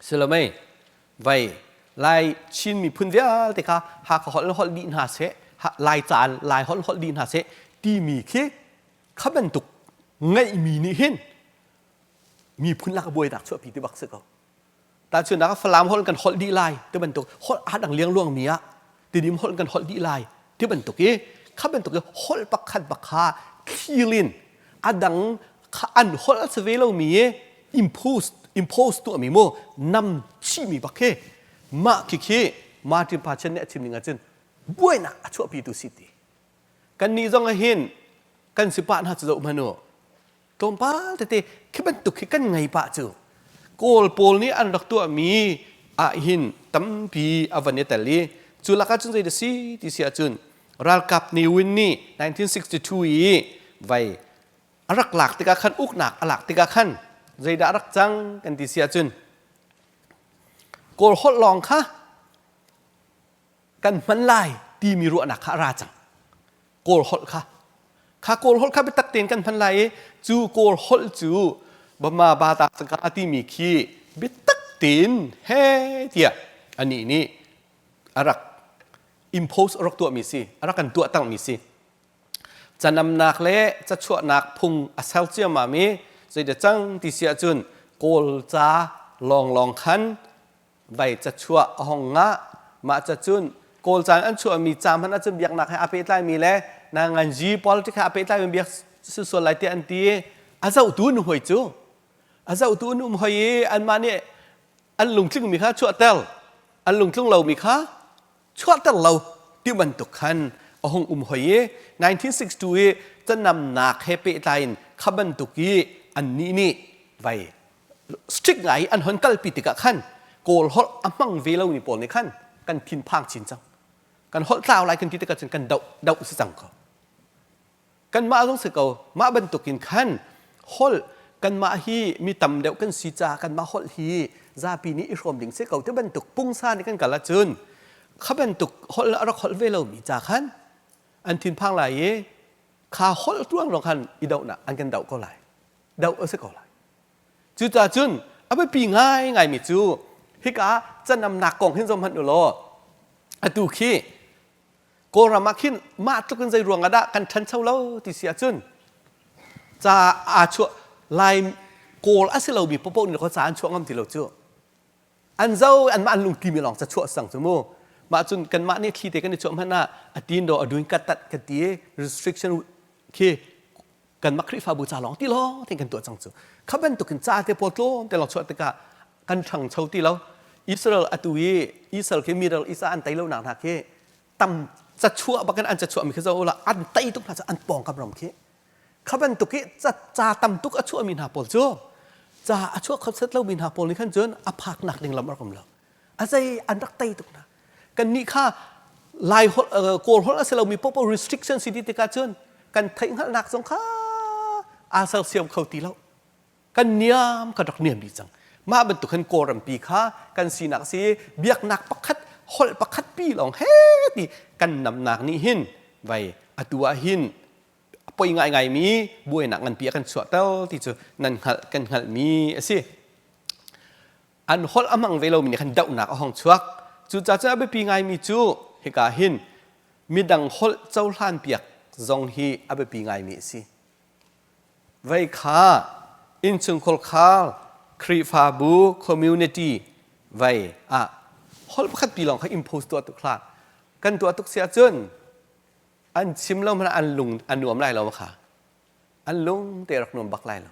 Silomei vai Lai Chin miphun vialte kha Hakha holh in holh dih hna seh Lai ca Lai holh holh dih hna seh timi khi kha bantuk ngeihmi nih hin miphun lak buainak chuahpi ti bak si ko. Tahchunhnak ah Falam holh kan holh dih lai ti bantuk holh aa dang liangluang mi ah Tidim holh kan holh dih lai ti bantuk i kha bantuk i holh pakhat bak kha thlir in a dang kha an holh a si ve lomi i impose impose tuahmi mu nam chihmi bak khi mah khi khi Martin Pachen nih a chim ning ahcun buainak a chuahpitu si ti. Kannih zong ah hin kan si pah hna cu zoh hmanh u. Tlawmpal tete khi bantuk khi kan ngei pah cu. Kawl pawl nih an rak tuahmi ah hin tampi a van i tel i cu lakah cun zei dah si ti si ahcun ralkap Ne Win nih 1962 i vai a rak lak tikah khan uknak a lak tikah khan zeidah a rak cang kan ti si ahcun Kawl holh lawng kha kan hman lai timi ruahnak kha a ra cang. Kawl holh kha. Kha Kawl holh kha biatak tein kan hman lai i cu Kawl holh cu Bama Bata Sangka timi khi biatak tein he tiah anih nih a rak impose a rak tuahmi si, a rak kan tuah tangmi si. Canamnak le cachuahnak phung a ser ciammam i zeidah cang ti si ahcun Kawl ca lawnglawng khan vai cachuah a hong ngah. Mah ca cun Kawl caan an chuahmi ca hmanh ahcun biaknak he aa pehtlaimi le nanganzi politics he aa pehtlaimi biak si sual lai tiah an ti i a zohtu an hoi cu a zohtu an um hoi i anmah nih an lungtlingmi kha chuahter an lungtling lomi kha chuahter lo ti bantuk khan a hung um hoi i 1962 i canamnak he pehtlai in kha bantuk i annih nih vai strict ngai an hon kalpi tikah khan Kawl holh a hmang ve lomi pawl nih khan kan thinphang chin cang. Kan holh tlau lai kan ti tikah cun kan doh doh si cang ko. Kanmah zong si ko mah bantukin khan holh kanmah hi mi tam deuh kan si caah kanmah holh hi zapi nih i hrawm ding si ko ti bantuk pungsa nih kan kal ahcun kha bantuk holh a rak holh ve lomi ca khan an thinphang lai i kha holh tuang lawng khan i dohnak an kan doh ko lai. Doh a si ko lai. Cucaah cun a biapi ngaingaimi cu hika canamnak kong hin zoh hmanh u law atu khi Kawlram ah khin mah tluk in zei ruang ah dah kan ṭhancho lo ti si ahcun ca aa chuah Lai Kawl a si lomi paohpaoh nih ca an chuah ngam ti lo cu. An zo anmah an lungtimi lawng ca chuah sang cu mu. Mah cun kanmah nih thli te kan i chuah hmanh ah a tin do a duin kat tat kan ti i restriction khi kanmah Khrihfabu ca lawng ti lawng tein kan tuah cang cu. Kha bantukin ca te pawl tlawm te lawng chuah tikah kan ṭhangcho ti lo. Israel atu i Israel khi Middle East ah an tei lonak hna khi tam cachuah bakin an cachuah mi khi zoh ula an tei tuk hna cu an pawngkam ram khi kha bantuk i ca, ca tam tuk a chuahmi hna pawl cu ca a chuah kho set lomi hna pawl nih khan cun a phaknak ding lam a rak um lo a zei an rak tei tuk hna kannih kha lai holh kawl holh a si lomi popo restriction si ti tikah cun kan theihhngalhnak zong kha aa sersiam kho ti lo kan niam kan rak niam dih cang mah bantuk hin kawlrampi kha kan sinak si biaknak pakhat holh pakhat pi lawng he ti kan namnak nih hin vai atu ah hin poi ngaingai mi buainak nganpi a kan chuahter ti cu nan hngalh kan hngalhmi a si an holh a hmang ve lomi nih khan dohnak a hong chuak. Cucaah cun a biapi ngaimi cu hika hin midang holh cohlanpiak zong hi a biapi ngaimi a si. Vei kha innchungkhar khar Khrihfabu community vei ah holh pakhat pi lawng kha impose tuah tuk hlah. Kan tuah tuk si ahcun an chim lo hmanh an lung a nuam lai lo kha. An lung te rak nuam bak lai lo.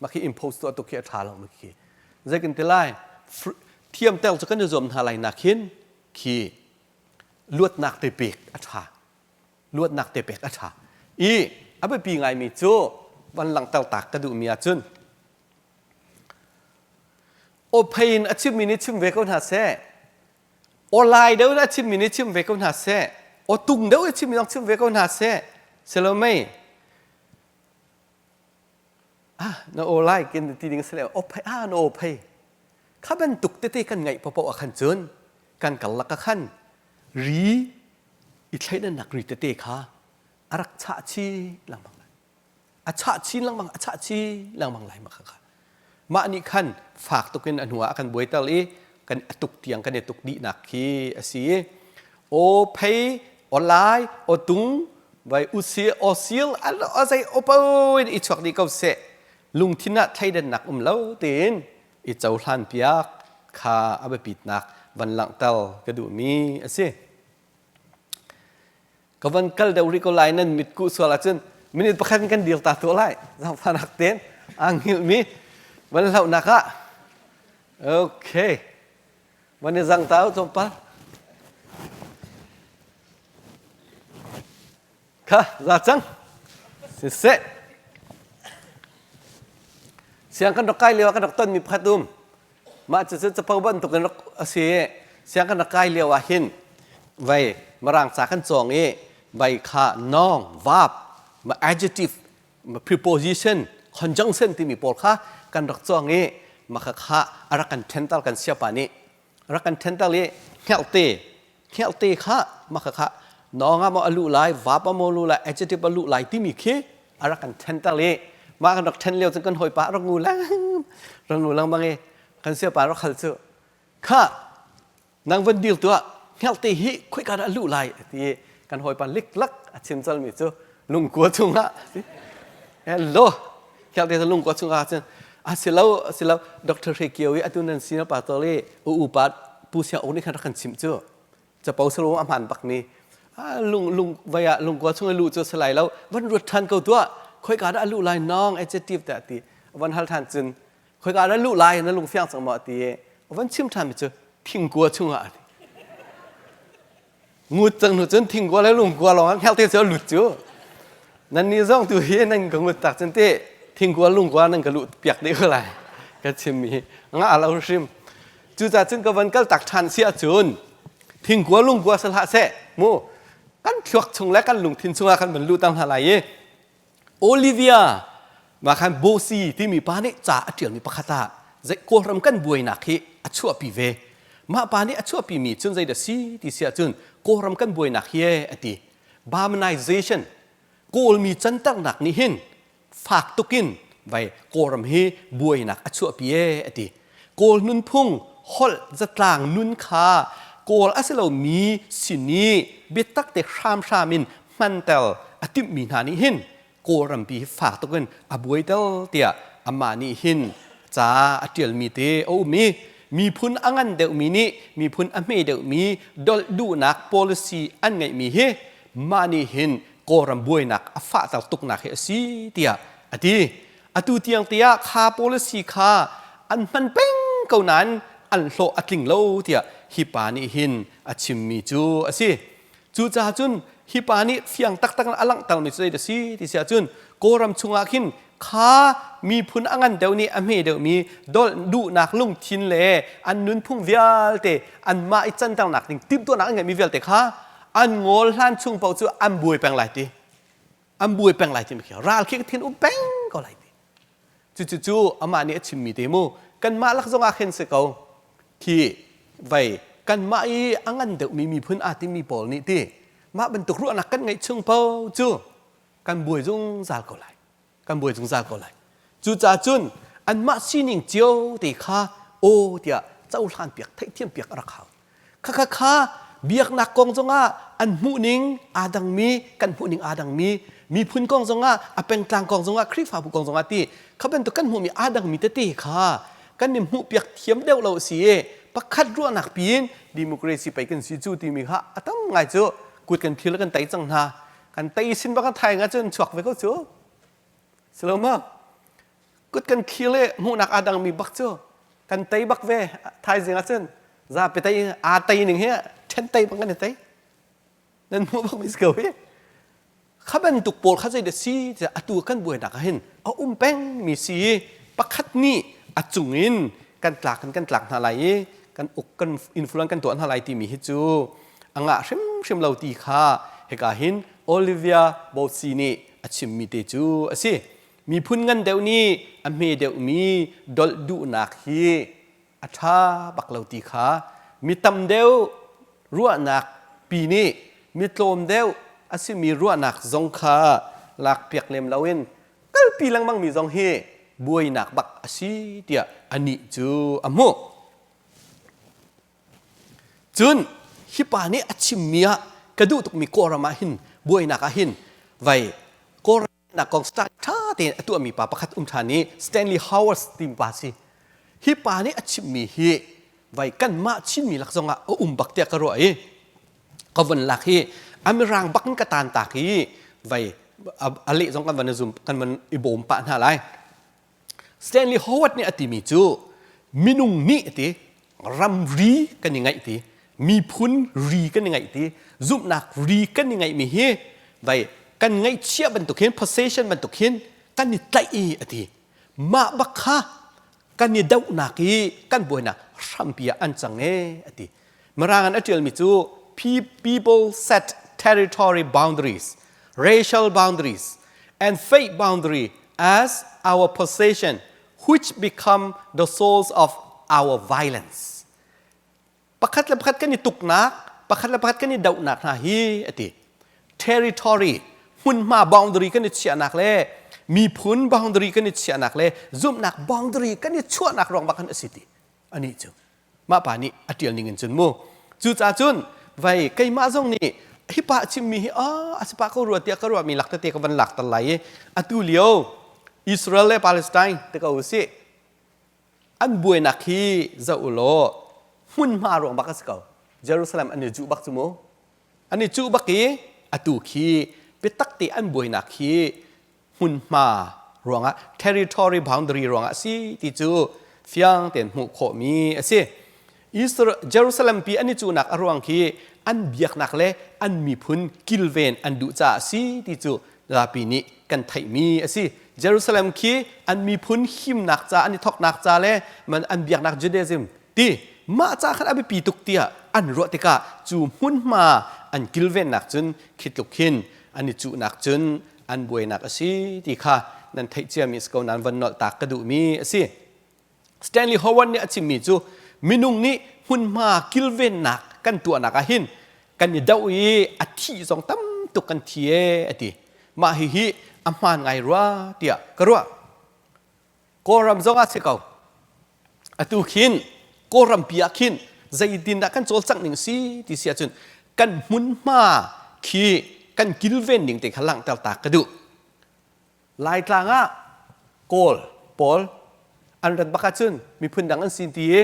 Mah khi impose tuah tuk khi a ṭha lo mah khi. Zei kan ti lai? Thiamter cu kan i zuam hna lai nak hin khi luatnak te pek a ṭha. Luatnak te pek a ṭha. I a biapi ngaimi cu van langhter tak ka duhmi ahcun awphei in a chimmi nih chim ve ko hna seh. Aw lai deuh in a chimmi nih chim ve ko hna seh. Aw tung deuh in a chimmi zong chim ve ko hna seh. Silo mei ah na aw lai kin ti ding sile aw phei ah na aw phei kha bantuk tete kan ngaih paoh ah khan cun kan karlak ah khan ri i thleidannak ri tete kha a rak chah chin lengmang lai a chah chin lengmang a chah chin lengmang lai mah kha mah nih khan fak tukin a hnu ah a kan buaiter i kan a tuk tiang kan i tuk dihnak khi a si i aw phei aw lai aw tung vai usi aw sil a zei aw po in i chuak dih ko seh lungthin ah thleidannak um lo tein i cohlan piak kha a biapitnak van langhter ka duhmi a si. Ka van kal deuh rih ko lai nan mitkuh sual ahcun minute pakhat in kan dir ta tuah lai. Zaangfahnak tein aa hngilhmi van hlauhnak ah okay van i zang ta u tlawmpal. Kha za cang. Siseh. Siang kan rak kai lio ah kan rak tonmi pakhat um. Mah cucu capo bantuk in rak a si i siang kan rak kai lio ah hin vei Mirang ca kan cawng i vei kha noun, verb, ma adjective, ma preposition, conjunction timi pawl kha kan rak cawng i mah kha kha a rak kan ṭhental kan siapa nih rak kan ṭhental i hngelhte hngelhte kha mah kha kha nawng ah maw a luh lai verb ah maw a luh lai adjective a luh lai timi khi a rak kan ṭhental i mah kan rak ṭhen lio cun kan hawipa rak ngu leng rak ngu lengmang i kan siapa rak hal cu kha nang van dir tuah hngelhte hi khoika dah a luh lai ti i kan hawipa liklak a chim calmi cu lungkua chungah hello hngelhte cu lungkua chungah cun a si lo a si lo Dr. Hre Kio i atu nan senior pastor i u upa Pu Siang Uk nih khan rak kan chimh cu capo salo a hmaan bak mi lung lung vai ah lungkua chung i luh cu si lai lo van ruat ṭhan ko tuah khoika dah a luh lai nong adjective tiah ti van hal ṭhan cun khoika dah luh lai na lung fiang cang maw ti i van chim ṭhan mi cu thingkua chungah a ti ngut cang hnu cun thingkua le lungkua lawng ah hngelhte cu a lut cu nan nih zong tu hi nan ka ngut tak cun te thingkua lungkua nan ka luh piak dih ko lai ka chim mi nga lo hrim cucaah cun ka van kal tak ṭhan si ahcun thingkua lungkua si hlah seh mu kan thluak chung le kan lungthin chungah kan van luh tang hna lai i Olivia mah khan Bosi timi pa nih ca a ṭialmi pakhat ah zei Kawlram kan buainak hi a chuahpi ve. Mah pa nih a chuahpimi cun zeidah si ti si ahcun Kawlram kan buainak hi a ti. Burmanization Kawlmi canternak nih hin fak tukin vai Kawlram hi buainak a chuahpi ee a ti. Kawl nunphung holh zatlang nun kha Kawl a si lomi sin i biatak te hramhram in hmanter a timhmi hna nih hin Kawlrampi hi fak tuk in a buaiter tiah amah nih hin ca a ṭialmi te a um i miphun a ngan deuhmi nih miphun a hme deuhmi dolh duhnak policy an ngeihmi hi mah nih hin Kawlram buainak a fahter tuknak hi a si tiah a ti. Atu tiang tiah kha policy kha an hman peng ko nain an hlawh a tling lo tiah hi pa nih hin a chimmi cu a si. Cucaah cun hi pa nih fiang taktak in a langhtermi cu zei a si ti si ahcun Kawlram chungah khin kha miphun a ngan deuh nih a hme deuhmi dolh duhnak lungthin le an nunphung vialte anmah i canternak ding timhtuahnak an ngeihmi vialte kha an ngawl hlan chung paoh cu an buai peng lai ti an buai peng lai timi khi ral khi thin um peng ko lai ti cucu cu amah nih a chimmi te mu kanmah lak zong ah khin si ko khi vei kanmah i a ngan deuhmi miphun aa timi pawl nih ti mah bantuk ruahnak kan ngeih chung po cu kan buai zungzal ko lai kan buai zungzal ko lai cucaah cun anmah sining cio te kha aw tiah cohlan piak theihthiam piak a rak hau Khakha kha biaknak kong zongah an hmuhning aa dangmi kan hmuhning aa dangmi miphun kong zongah a pengtlang kong zongah Khrihfabu kong zongah ti kha bantuk kan hmuhmi aa dangmi tete kha kan i hmuhpiak thiam deuh lo si i pakhat ruahnak piin democracy pei kan si cu timi kha a tam ngai cu kut kan thil kan tei cang hna kan tei sin bak kan thai nga cun chuak ve ko cu silo ma kut kan thil i hmuhnak aa dangmi bak cu kan tei bak ve thaizing ah cun zapi tei aa tei ning hi ṭhen tei bang kan i tei nan hmuh bak mi si ko hi kha bantuk pawl kha zei dah si tiah atu kan buainak ah hin a um peng mi si i pakhat nih a cung in kan tlak in kan tlak hna lai i kan uk kan influence kan tuah hna lai timi hi cu a ngah hrimhrim lo ti kha hika hin Olivia Bosi nih a chimmi te cu a si. Miphun ngan deuh nih a hme deuhmi dolh duhnak hi a ṭha bak lo ti kha mi tam deuh ruahnak pi nih mi tlawm deuh a simi ruahnak zong kha lakpiak lem loin kalpi lengmangmi zong hi buainak bak a si tiah anih cu a hmuh. Cun hi pa nih a chimmi ah ka duh tukmi Kawlram ah hin buainak ah hin vai Kawlram nak kong start ṭha tein a tuahmi pa pakhat um ṭhan i Stanley Howard timi pa si. Hi pa nih a chimmi hi vai kanmah Chinmi lak zongah a um bak tiah ka ruah i ka von lak hi a mirang bak in ka tan tak i vai a leh zong kan van zum kan van i bawm pah hna lai. Stanley Howard nih a timi cu minung nih ti ramri kan i ngaih ti miphun ri kan i ngaih ti zumhnak ri kan i ngaihmi hi vai kan ngaihchiah bantuk hin possession bantuk hin kan i tlaih i a ti mah bak kha kan i dohnak i kan buainak hrampi ah an cang e a ti mirang an a ṭialmi cu people set territory boundaries racial boundaries and faith boundary as our possession which become the source of our violence. Pakhat le pakhat kan i tuknak, pakhat le pakhat kan i dohnak hna hi a ti. Territory, hmunhma boundary kan i chiahnak le miphun boundary kan i chiahnak le zumhnak boundary kan i chuahnak ruang bak khan a si ti. Ani cu. Mah pa nih a ṭial ning in cun mu. Cucaah cun vai keimah zong nih hi pa a chimmi hi ah a si pah ko rua tiah ka ruahmi lak tete ka van lak tal lai i atu lio Israel le Palestine te ko usih an buainak hi zoh u law hmunhma ruang bak a si ko. Jerusalem an i cuh bak cu mu. An i cuh bak i atu khi biatak te an buainak hi hmunhma ruangah territory boundary ruangah a si ti cu fiang tein hmuh khawhmi a si. Israel, Jerusalem pi an i cuhnak a ruang khi an biaknak le an miphun kilven an duh caah a si ti cu zapi nih kan theihmi a si. Jerusalem khi an miphun himnak ca an i thawknak ca le man an biaknak Judaism ti mah ca khan a biapi tuk tiah an ruah tikah cu hmunhma an kilvennak cun khi tluk hin an i cuhnak cun an buainak a si ti kha nan theih ciami si ko nan van nolh tak ka duhmi a si. Stanley Howard nih a chimmi cu minung nih hmunhma kilvennak kan tuahnak ah hin kan i doh i a thih zong tam tuk kan thi e a ti. Mah hihi a hmaan ngai rua tiah ka ruah. Kawlram zong ah si ko. Atu khin Kawlram pi ah khin zeitin dah kan cawlcangh ning si ti si ahcun kan hmunhma khi kan kilven ning te kha langhter ta ka duh. Laitlang ah Kawl pawl an rat bak ahcun miphun dang an sin ti i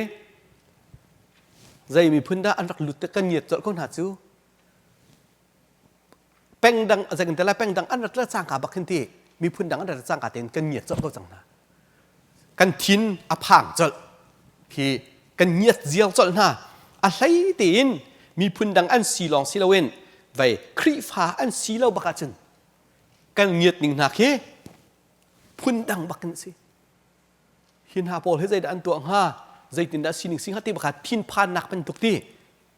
zei miphun dah an rak lut te kan ngiat colh ko hna cu. Peng dang zei kan peng dang an rat le cangka bak hin ti miphun dang an rat cangka tein kan ngiat colh ko cang hna. Kan thin a phang colh khi kan ngiat ziar colh hna. A hlei tein miphun dang an si lawng si loin vei Khrihfa an si lo bak ahcun kan ngiat ning hna khi phun dang bak in si. Hi hna pawl hi zeidah an tuah hnga? Zeitindah sining si hnga ti bak ah thinphannak bantuk ti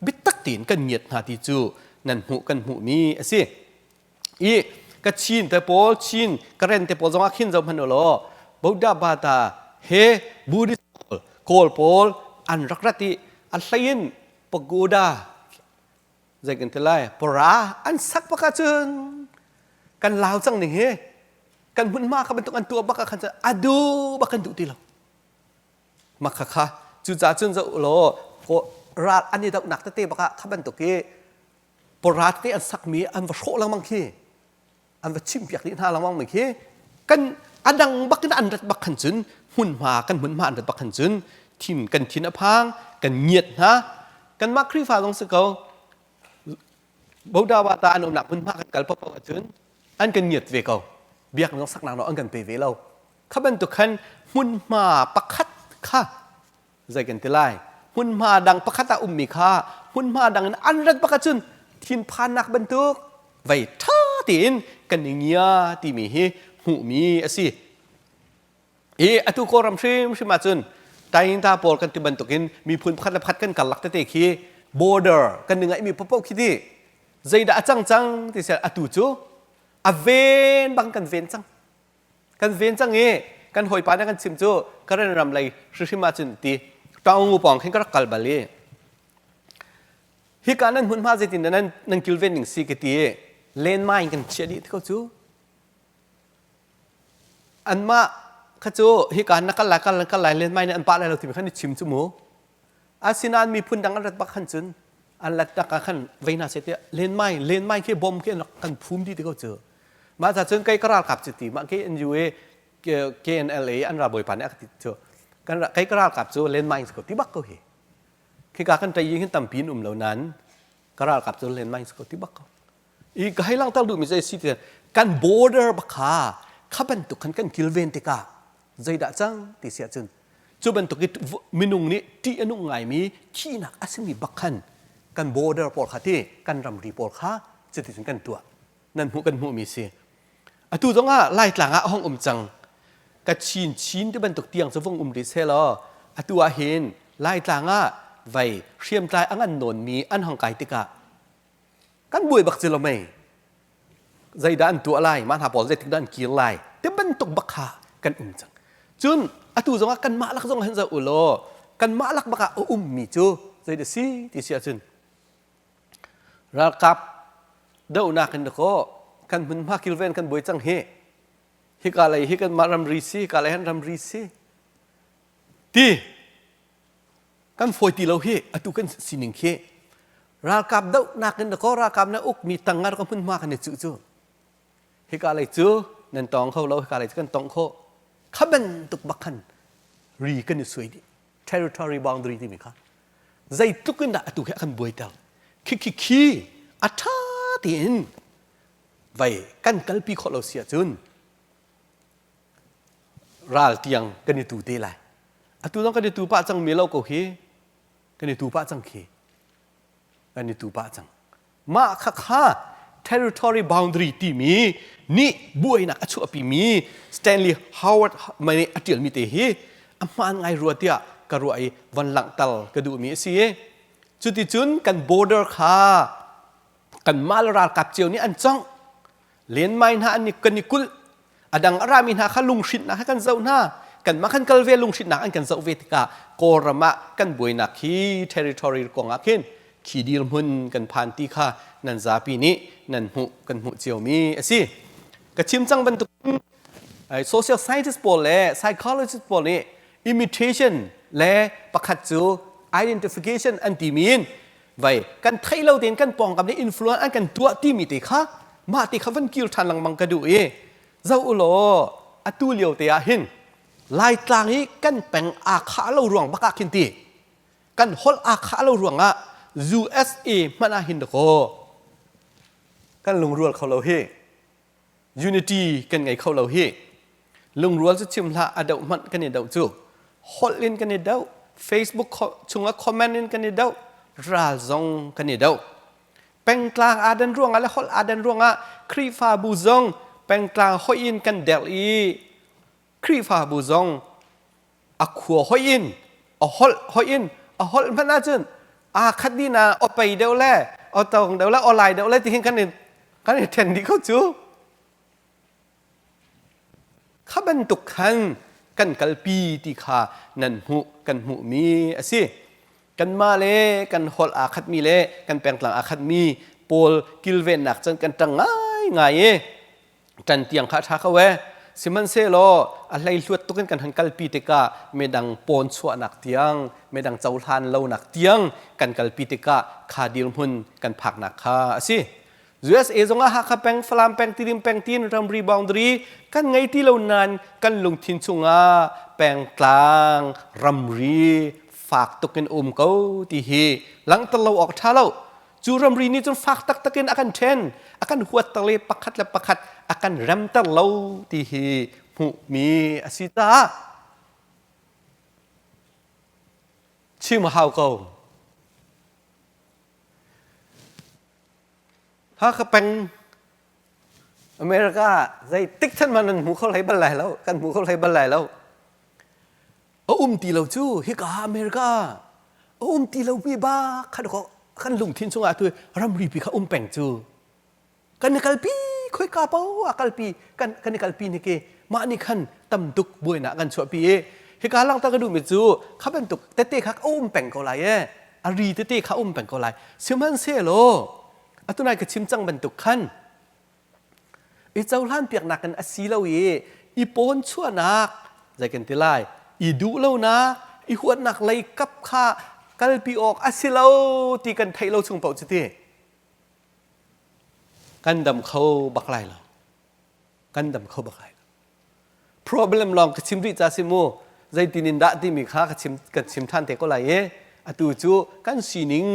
biatak tein kan ngiat hna ti cu nan hmuh kan hmuhmi a si. I Kachin te pawl Chin Karen te pawl zongah khin zoh hmanh u law Buddha Bata he Buddhist pawl Kawl pawl an rak rat i a hlei in pagoda zei kan ti lai pora an sak bak ahcun kan lau cang ning hi kan hmunhma kha bantuk an tuah bak ah khan adu bak kan duh ti lo Mah khakha cucaah cun zoh law ral an i dohnak tete bak ah kha bantuk i pawra tete an sakmi an va hrawh lengmang khi an va chimpiak dih hna lengmang mi khi kan a dang bak in an rat bak khan cun hmunhma kan hmunhma an rat bak khan cun thin kan thin a phang kan ngiat hna kanmah Khrihfa zong si ko Boda ta an umnak hmunhma kan kal paoh ahcun an kan ngiat ve ko biakinn zong saknak nawl an kan pe ve lo Kha bantuk khan hmunhma pakhat kha zei kan ti lai hmunhma dang pakhat ah ummi kha hmunhma dang in an rat bak ahcun thinphannak bantuk vei ṭha tein kan i ngia timi hi hmuhmi a si. I atu Kawlram hrimhrim ahcun Tainta pawl kan ti bantukin miphun pakhat le pakhat kan karlak tete khi border kan i ngaihmi paohpaoh khi ti. Zeidah a cang cang ti sel atu cu a ven bang kan ven cang. Kan ven cang i kan hawipa nih kan chim cu Karen ram lei hrihrim ahcun ti Taung pawng khin ka rak kal bal i hika nan hmunhma zeitin dah nan nan kilven ning si ka ti i landmine kan chiah dih ko cu. Anmah kha cu hika na kal lai kal kal lai landmine an pah lai lo timi khan i chim cu mu. Asinain miphun dang an rat bak khan cun an lat tak ah khan vei hna seh tiah landmine landmine khi bom khi an rak kan phum dih ti ko cu. Mah ca cun kei ka ralkap cu ti mah KNU i KNLA an ralbawipa nih a ka ti cu kan kei ka ralkap cu landmine si ko ti bak ko hi. Khika kan ṭai hin tampi in um lo nain ka ralkap cu landmine si ko ti bak ko. I ka hei langhter duhmi cu si ti kan border bak kha kha bantuk khan kan kilven tikah zeidah cang ti si ahcun cu bantuk i minung nih ṭih a nung ngaimi thihnak a simi bak khan kan border pawl kha ti kan ramri pawl kha cuticun kan tuah nan hmuh kan hmuhmi si atu zong ah Laitlang ah a hong um cang ka chin chin ti bantuk tiang cu vung um rih seh law atu ah hin Laitlang ah vei hriamtlai a ngan nawnmi an hong kai tikah kan buai bak ci lo mei zeidah an tuah lai mah hna pawl zeitik dah an kir lai ti bantuk bak kha kan um cang cun atu zong ah kanmah lak zong hin zoh u law kanmah lak bak ah a ummi cu zeidah si ti si ahcun ralkap dohnak in dakaw kan hmunhma kilven kan buai cang hi hika lei hi kanmah ramri si hika lei han ramri si ti kan fawi ti lo hi atu kan sining khi ralkap dohnak in dakaw ralkap na ukmi tang ah ka hmunhma kan i cuh cu hika lei cu nan tawng kho lo hika lei cu kan tong kho kha bantuk bak khan ri kan i suai dih territory boundary timi kha zeitluk in dah atu khi a kan buaiter khi khi khi a ṭha tein vei kan kalpi khawh lo si ahcun ral tiang kan i tu te lai atu zong kan i tu pah cang mi lo ko hi kan i tu pah cang khi kan i tu pah cang mah kha kha territory boundary timi nih buainak a chuahpimi Stanley Howard nih a ṭialmi te hi a hmaan ngai rua tiah ka ruah i von langhter ka duhmi a si i cuticun kan border kha kanmah le ralkap cio nih an congh lenmai hna an kan i kulh a dang a rami hna kha lunghrinhnak he kan zoh hna kanmah kan kal ve lunghrinhnak an kan zoh ve tikah Kawlram ah kan buainak hi territory kong ah khin khi dirhmun kan phan ti kha nan zapi nih nan hmuh kan hmuh ciomi a si ka chim cang bantuk social scientist pawl le psychologist pawl nih imitation le pakhat cu identification an timi in vai kan theih lo tein kan pawngkam nih influence an kan tuah timi te kha mah te kha van kir ṭhan lengmang ka duh i zoh u law atu lio te ah hin Laitlang i kan peng aa khah lo ruang bak ah khin ti kan holh aa khah lo ruang ah USA hmanh ah hin dakaw kan lungrual kho lo hi unity kan ngei kho lo hi lungrual cu chim hlah a doh hmanh kan i doh cu holh in kan i doh Facebook chungah comment in kan i doh ral zong kan i doh pengtlang aa dan ruangah le holh aa dan ruangah Khrihfabu zong pengtlang hoih in kan derh i Khrihfabu zong a khua hoih in a holh hoih in a holh hmanh ahcun aa khat dih na awpei deuh le awtong deuh le awlai deuh le ti hin kan in kan i ṭhen dih ko cu kha bantuk khan kan kalpi ti kha nan hmuh kan hmuhmi a si kanmah le kan holh aa khatmi le kan pengtlang aa khatmi pawl kilvennak cun kan ṭang ngaingai i ṭan tiang kha a ṭha ko ee sihmanhsehlaw a hleihluat tuk in kan han kalpi tikah midang pawn chuahnak tiang midang cohlan lonak tiang kan kalpi tikah kha dirhmun kan phaknak kha a si USA zong ah Hakha peng, Falam peng, Tidim peng tin ramri boundary kan ngei ti lo nain kan lungthin chungah pengtlang ramri fak tuk in um ko ti hi langhter lo awk ṭha lo. Cu ramri nih cun fak taktak in a kan ṭhen, a kan huatter le pakhat le pakhat a kan remter lo ti hi hmuhmi a si caah chim a hau ko. Hakha peng America zeitik than man nan hmu kho hlei bal lai lo kan hmu kho hlei bal lai lo a um ti lo cu hika America a um ti lo mi ba kha ko. Kan lungthin chungah tu ramri pi kha um peng cu. Kan i kalpi khoika paoh ah kalpi kan kan i kalpi ni ke mah nih khan tam tuk buainak kan chuahpi i hika langhter ka duhmi cu kha bantuk tete kha a um peng ko lai e a ri tete kha um peng ko lai. Sihmanhsehlaw atu nai ka chim cang bantuk khan i cohlan piaknak in a si lo i i pawn chuahnak zei kan ti lai i duh lonak i huatnak lei kap kha kalpi awk a si lo ti kan theih lo chung paoh cu ti kan dam kho bak lai lo. Kan dam kho bak lai lo. Problem lawng ka chim rih ca si mu. Zeitin in dah timi kha ka chim kan chim than te ko lai i atu cu kan sining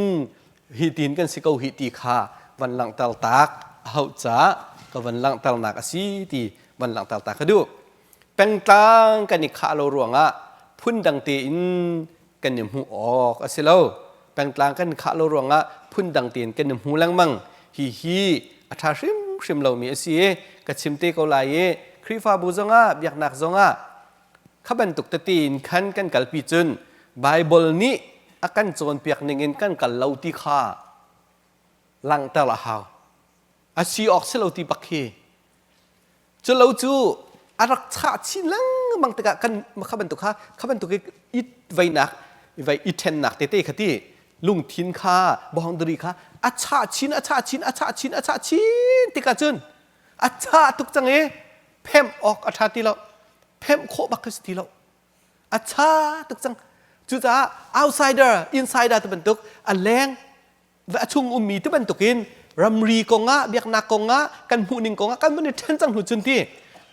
hi tin kan si ko hi ti kha van langhter tak a hauh ca ka van langhternak a si ti van langhter ta ka duh. Pengtlang kan i khah lo ruangah phundang tein kan i hmuh awk a si lo. Pengtlang kan khah lo ruangah phundang tein kan i hmu lengmang. Hihi a ṭha hrimhrim lomi a si i ka chim te ko lai i Khrihfabu zongah biaknak zongah kha bantuk tete in khan kan kalpi cun Baibal nih a kan cawnpiak ning in kan kal lo ti kha langhter a hau. A si awk si lo ti bak khi. Culo cu a rak chah chin lengmang tikah kan kha bantuk kha kha bantuk i i veinak vei i ṭhennak tete kha ti lungthin kha boundary kha a chah chin a chah chin a chah chin a chah chin tikah cun a chah tuk cang i phemh awk a ṭha ti lo. Phemh khawh bak khi si ti lo. A cha tuk cang. Cucaah outsider insider ti bantuk a leng a chung ummi ti bantukin ramri kongah biaknak kongah kan hmuhning kongah kan van i ṭhen cang hnu cun ti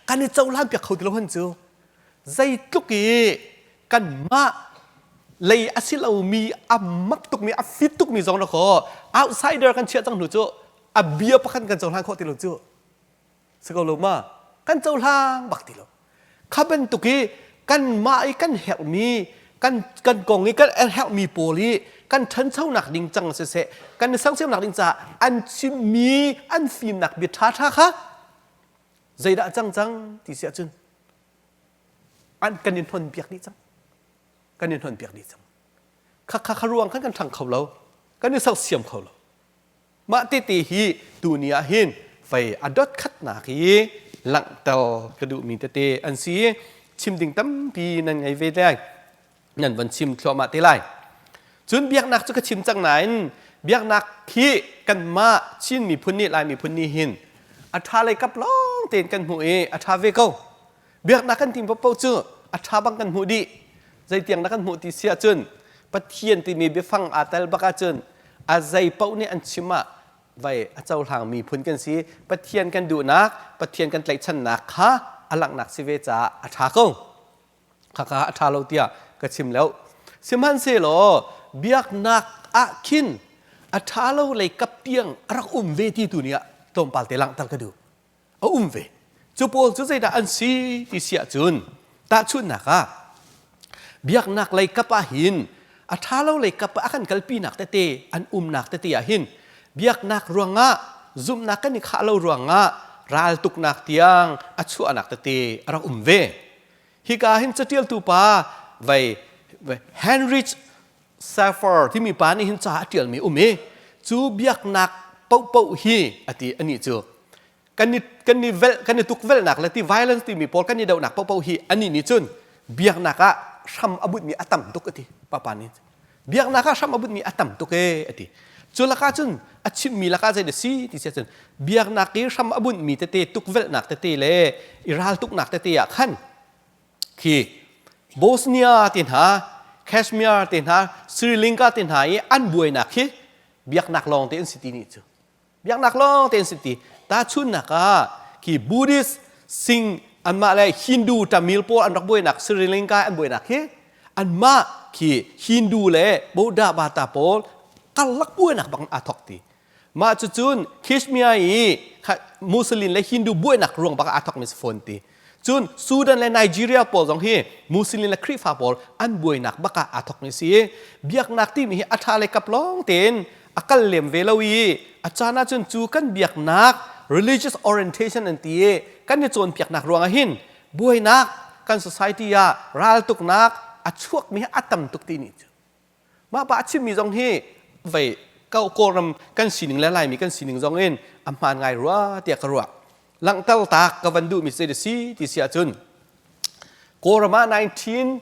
kan i cohlan piak kho ti lo han cu. Zeitluk i kanmah lei a si lomi a mak tukmi a fit tukmi zong na kho outsider kan chiah cang hnu cu a bia pakhat kan cohlan khawh ti lo cu. Si ko lo ma? Kan cohlang bak ti lo. Kha bantuk i kanmah i kan herhmi kan kan kong i kan herhmi pawl i kan ṭhanchonak ding cang siseh kan i sersiamnak ding caah an chimmi an fimnak bia ṭhaṭha kha zeidah cang cang ti si ahcun an kan in hnon piak dih cang. Kan in hnon piak dih cang. Kha kha kha ruang khan kan ṭhang kho lo. Kan i sersiam kho lo. Mah tete hi tuni ah hin fei a dot khatnak i langhter ka duhmi tete an si. Chim ding tampi nan ngei ve lai. Nan van chim thluahmah te lai. Cun biaknak cu ka chim cang nain biaknak hi kanmah Chin miphun nih Lai miphun nih hin a ṭha lei kap lawng tein kan hmuh i a ṭha ve ko. Biaknak kan tim paohpaoh cu a ṭha bang kan hmuh dih. Zeitiang dah kan hmuh ti si ahcun Pathian timi biafang aa tel bak ahcun a zei paoh nih an chim ah vai a cohlang mi phun kan si. Pathian kan duhnak, Pathian kan tlaihchannak kha a langhnak si ve caah a ṭha ko. Khaka a ṭha lo tiah ka chim lo. Sihmanhsehlaw biaknak ah khin a ṭha lo lei kap tiang a rak um ve ti tu nih ah tlawmpal te langhter ka duh. A um ve. Cu pawl cu zeidah an si ti si ahcun tahchunhnak ah biaknak lei kap ah hin a ṭha lo lei kap ah a kan kalpinak tete an umnak tete ah hin biaknak ruangah zumhnak kan i khah lo ruangah raltuknak tiang a chuahnak tete a rak um ve. Hika hin catialtu pa vei Heinrich Schaeffer timi pa nih hin ca a ṭialmi um i cu biaknak paohpaoh hi a ti anih cu kan i kan i velh kan i tukvelhnak le ti violence timi pawl kan i dohnak paohpaoh hi anih nih cun biaknak ah hram a bunhmi a tam tuk a ti papa nih. Biaknak ah hram a bunhmi a tam tuk e a ti. Cu lakah cun a chimmi lakah zei da si ti si ahcun biaknak i hram a bunhmi tete tukvelhnak tete le i raltuknak tete ah khan khi Bosnia te hna, Kashmir te hna, Sri Lanka te hna i an buainak khi biaknak lawng te an si ti nih cu. Biaknak lawng te an si ti. Tahchunhnak ah khi Buddhist Singh anmah le Hindu Tamil pawl an rak buainak Sri Lanka an buainak khi anmah khi Hindu le Buddha Bata pawl karlak buainak bang aa thok ti. Mah cucun Kashmir i Muslim le Hindu buainak ruang bak ah aa thokmi si fawn ti. Cun Sudan le Nigeria pawl zong hi Muslim le Khrihfa pawl an buainak bak ah aa thokmi si i biaknak timi hi a ṭha le kap lawng tein a kal lem ve lo i a caan ahcun cu kan biaknak religious orientation an ti i kan i cawnpiaknak ruangah hin buainak kan society ah raltuknak a chuakmi hi a tam tuk ti nih cu. Mah pa a chimmi zong hi vei Kawlram kan sining le Laimi kan sining zong in a hmaan ngai rua tiah ka ruah. Langhter tak ka van duhmi zei si ti si ahcun Kawlram ah 19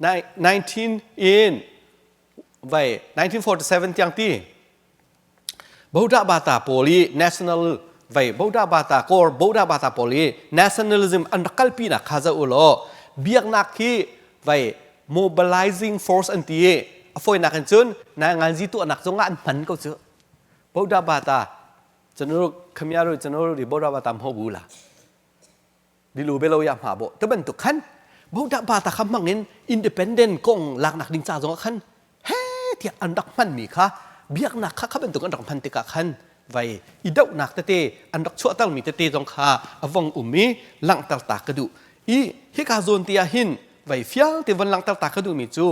19 in vai 1947 tiang ti Boda Bata pawl i national vai Boda Bata Kawl Boda Bata pawl i nationalism an rak kalpi nak kha zoh u law biaknak hi vai mobilizing force an ti i a fawinak in cun nanganzi tuahnak zongah an hman ko cu Boda Bata chanu khamiaru chanu ri Boda Bata mho bu la dilu belo ya hma bo te bantuk khan Boda Bata kha hmang in independent kong laknak ding ca zongah khan he tiah an rak hmanmi kha biaknak kha kha bantuk an rak hman tikah khan vai i dohnak tete an rak chuahtermi tete zong kha a vong um i langhter ta ka duh i hika zawn te ah hin vai fiang te von langhter ta ka duhmi cu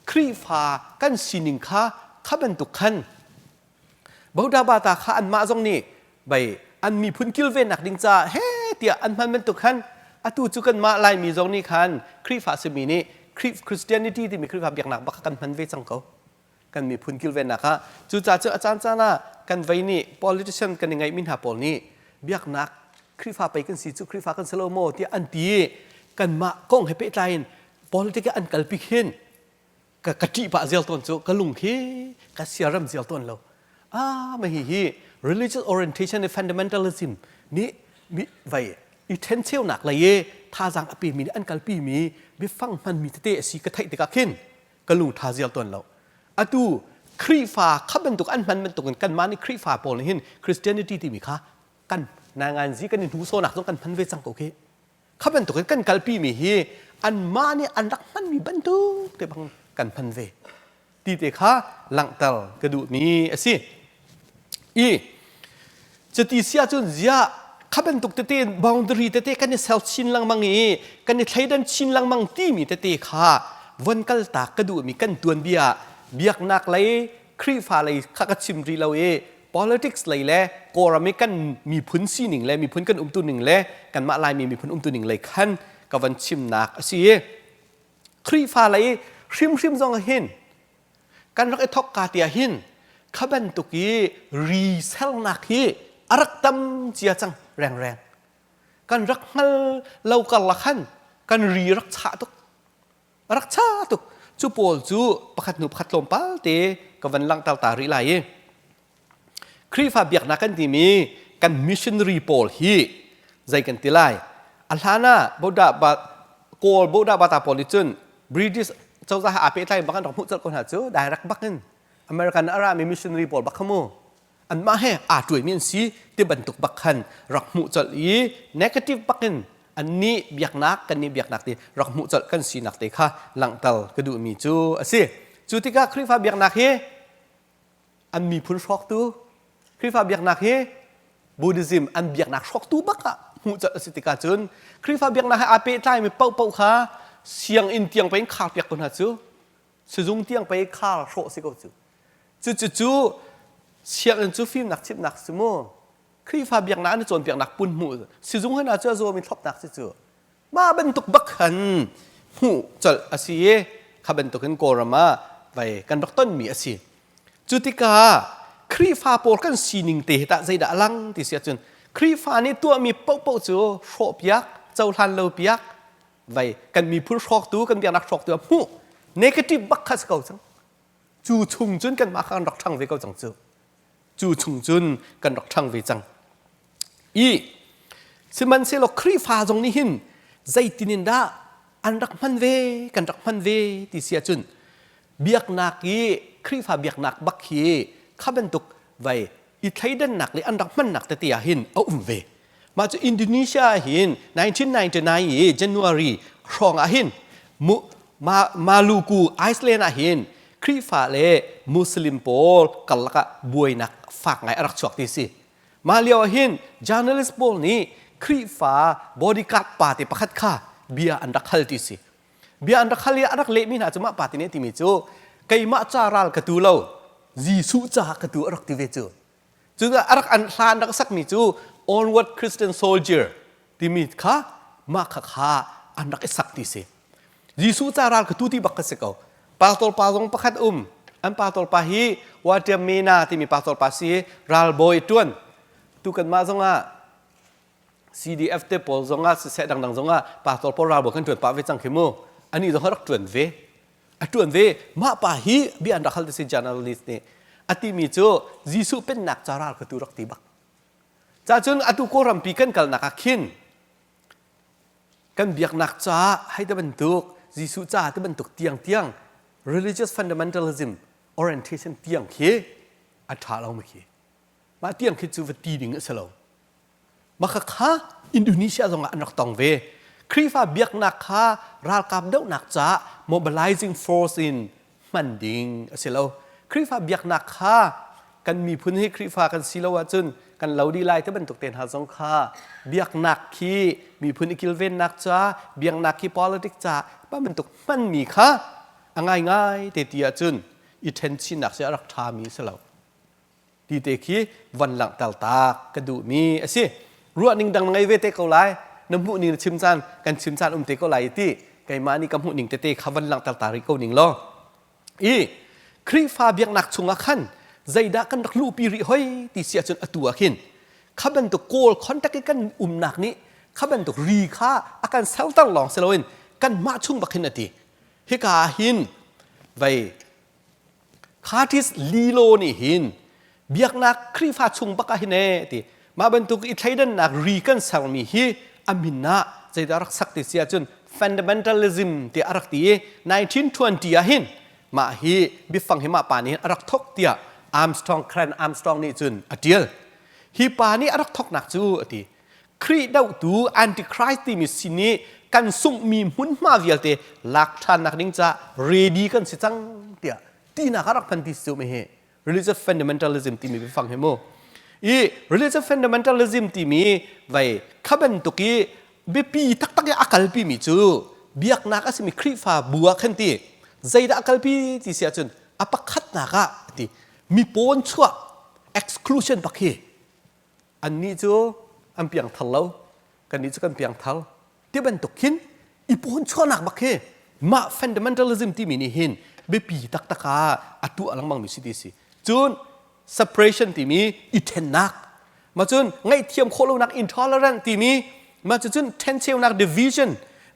Khrihfa kan sining kha kha bantuk khan Bodabata kha anmah zong nih bai an miphun kilvennak ding caah he tiah an hman bantuk khan atu cu kanmah Laimi zong nih khan Khrihfa simi nih Christianity timi Khrihfa biaknak bak kan hman ve cang ko kan miphun kilvennak ah cucaah cu a caan caan ah kan vei nih politician kan i ngeihmi hna pawl nih biaknak Khrihfa pei kan si cu Khrihfa kan si lo maw tiah an ti i kanmah kong he pehtlai in politics an kalpi khin ka ka ṭih pah zial tawn cu ka lung khi ka siaram zial tawn lo ah ma hi hi religious orientation and fundamentalism nih mi vai i ṭhencheunak lei i thazaang a pemi nih an kalpi mi biafang hmanmi tete a si ka theih tikah khin ka lung ṭha zial tawn lo atu Khrihfa kha bantuk an hman bantuk in kanmah nih Khrihfa pawl nih hin Christianity timi kha kan nanganzi kan i hnuhsawnak zong kan hman ve cang ko khi Kha bantuk in kan kalpimi hi anmah nih an rak hmanmi bantuk te bang kan hman ve ti te kha langhter ka duhmi a si. I cuti si ahcun ziah kha bantuk tete boundary tete kan i ser chin lengmang i kan i thleidan chin lengmang timi tete kha von kaltak ka duhmi kan tuanbia biaknak lei Khrihfa lei kha ka chim rih lo i politics lei le Kawlram i kan miphun sining le miphun kan umtu ning le kanmah Laimi miphun umtu ning lei khan ka van chimnak a si i Khrihfa lei hrimhrim zong ah hin kan rak i thok ka ti ah hin kha bantuk i ri sernak hi a rak tam cia cang rengreng kan rak hngal lo karlak khan kan ri rak chah tuk A rak ṭha tuk. Cu pawl cu pakhat hnu pakhat tlawmpal te ka van langhter ta rih lai i Khrihfa biaknak kan timi kan missionary pawl hi zei kan ti lai? A hlan ah Boda ba Kawl Boda Bata pawl nih cun British cozah he aa pehtlai bak an rak hmuh colh ko hna cu direct bak in American a rami missionary pawl bak kha mu anmah he aa tuaimi an si ti bantuk bak khan rak hmuh colh i negative bak in annih biaknak kannih biaknak ti rak hmuh colh kan sinak te kha langhter ka duhmi cu a si. Cu tikah Khrihfa biaknak hi an miphun hrawktu Khrihfa biaknak hi Buddhism an biaknak hrawktu bak ah hmuh colh a si tikah cun Khrihfa biaknak he aa pehtlaimi paohpaoh kha sianginn tiang pei in kharpiak ko hna cu sizung tiang pei khar hrawh si ko cu Cucu sianginn cu fimnak chimhnak si mu. Khrihfa biaknak an i cawnpiaknak pun hmuh sizung hna cu a zawmi thlopnak si cu. Mah bantuk bak khan hmuh colh a si i kha bantukin Kawlram ah vai kan rak tonmi a si. Cu tikah Khrihfa pawl kan sining te hi tah zeidah a lang ti si ahcun Khrihfa nih tuahmi paohpaoh cu hrawhpiak, cohlan lo piak, vai kan miphun hrawktu, kan biaknak hrawktu ah hmuh negative bak kha si ko cang. Cu chung cun kanmah kha kan rak ṭhang ve ko cang cu. Cu chung cun kan rak ṭhang ve cang. I sihmanhsehlaw Khrihfa zong nih hin zeitin in dah an rak hman ve, kan rak hman ve ti si ahcun biaknak i Khrihfa biaknak bak hi kha bantuk vai i thleidannak le an rak hmannak tete ah hin a um ve. Mah cu Indonesia ah hin 1999 i January hrawng ah hin Maluku Iceland ah hin Khrihfa le Muslim pawl karlak ah buainak fak ngai a rak chuak ti si. Mah lio ah hin journalist pawl nih Khrihfa bodyguard pa te pakhat kha bia an rak hal ti si. Bia an rak hal i a rak lehmi hna cu mah pa te nih a timi cu keimah ca ral ka tu lo Jesuh ca ka tu a rak ti ve cu. Cu a rak an hla an rak sakmi cu Onward Christian Soldier timi kha mah kha kha an rak i sak ti si. Jesuh ca ral ka tu ti bak ka si ko. Pastor pa zong pakhat um. An pastor pa hi Walter Mena timi pastor pa si ralbawi tuan. Tu kan mah zongah CDF te pawl zongah siseh dangdang zongah pastor pawl ralbawi kan tuan pah ve cang khi mu. Ani zong rak tuan ve. A tuan ve. Mah pa hi bia an rak hal ti si journalist nih. A timi cu Jesuh pennak ca ral kha tu rak ti bak. Ca cun atu Kawlrampi kan kalnak ah khin kan biaknak caah hei ti bantuk Jesuh caah ti bantuk tiangtiang religious fundamentalism orientation tiang khi a ṭha lo mi khi. Mah tiang khi cu va ti ding a si lo. Mah kha Indonesia zong ah an rak tong ve. Khrihfa biaknak kha ralkap dohnak caah mobilizing force in hman ding a si lo. Khrihfa biaknak kha kan miphun hi Khrihfa kan si lo ahcun kan lo dih lai te bantuk te hna zong kha biaknak khi miphun i kilvennak ca biaknak khi politics ca pa bantuk hmanmi kha a ngaingai te ti ahcun i ṭhen chinnak si a rak ṭhami a si lo. Ti te khi van langhter tak ka duhmi a si. Ruahning dang na ngei ve te ko lai. Na hmuhning na chim caan kan chim caan um te ko lai ti keimah nih ka hmuhning tete kha van langhter ta rih ko ning law. I Khrihfa biaknak chungah khan zeidah kan rak luhpi rih hoi ti si ahcun atu ah khin kha bantuk Kawl contact i kan umnak nih kha bantuk ri kha a kan serter lawng si loin kanmah chung bak hin a ti. Hika ah hin vei Curtis Lilo nih hin biaknak Khrihfa chung bak ah hin ee ti mah bantuk i thleidannak ri kan sermi hi a min ah zeidah rak sak ti si ahcun fundamentalism tiah a rak ti i 1920 ah hin mah hi biafang hi mah pa nih hin a rak thok tiah Armstrong Cran Armstrong nih cun a tial. Hi pa nih a rak thoknak cu a ti Khrih dohtu Antichrist timi sin i kan sunghmi hmunhma vialte lak ṭhannak ding caah ready kan si cang tiah tinak a rak phan ti si cu hi religious fundamentalism timi biafang hi mu i religious fundamentalism timi vai kha bantuk i biapi taktak i a kalpi mi cu biaknak a simi Khrihfa bu ah khan ti zeidah a kalpi ti si ahcun a pakhatnak ah ti mi pawn chuah exclusion bak hi Annih cu an piangthar lo, kannih cu kan piangthar. Ti bantuk khin i pawnchuahnak bak hi mah fundamentalism timi nih hin biapi taktak ah a tuah lengmang mi si ti si. Cun separation timi i ṭhennak, mah cun ngaihthiam khawh lonak intolerant timi, mah cucun ṭhencheunak division,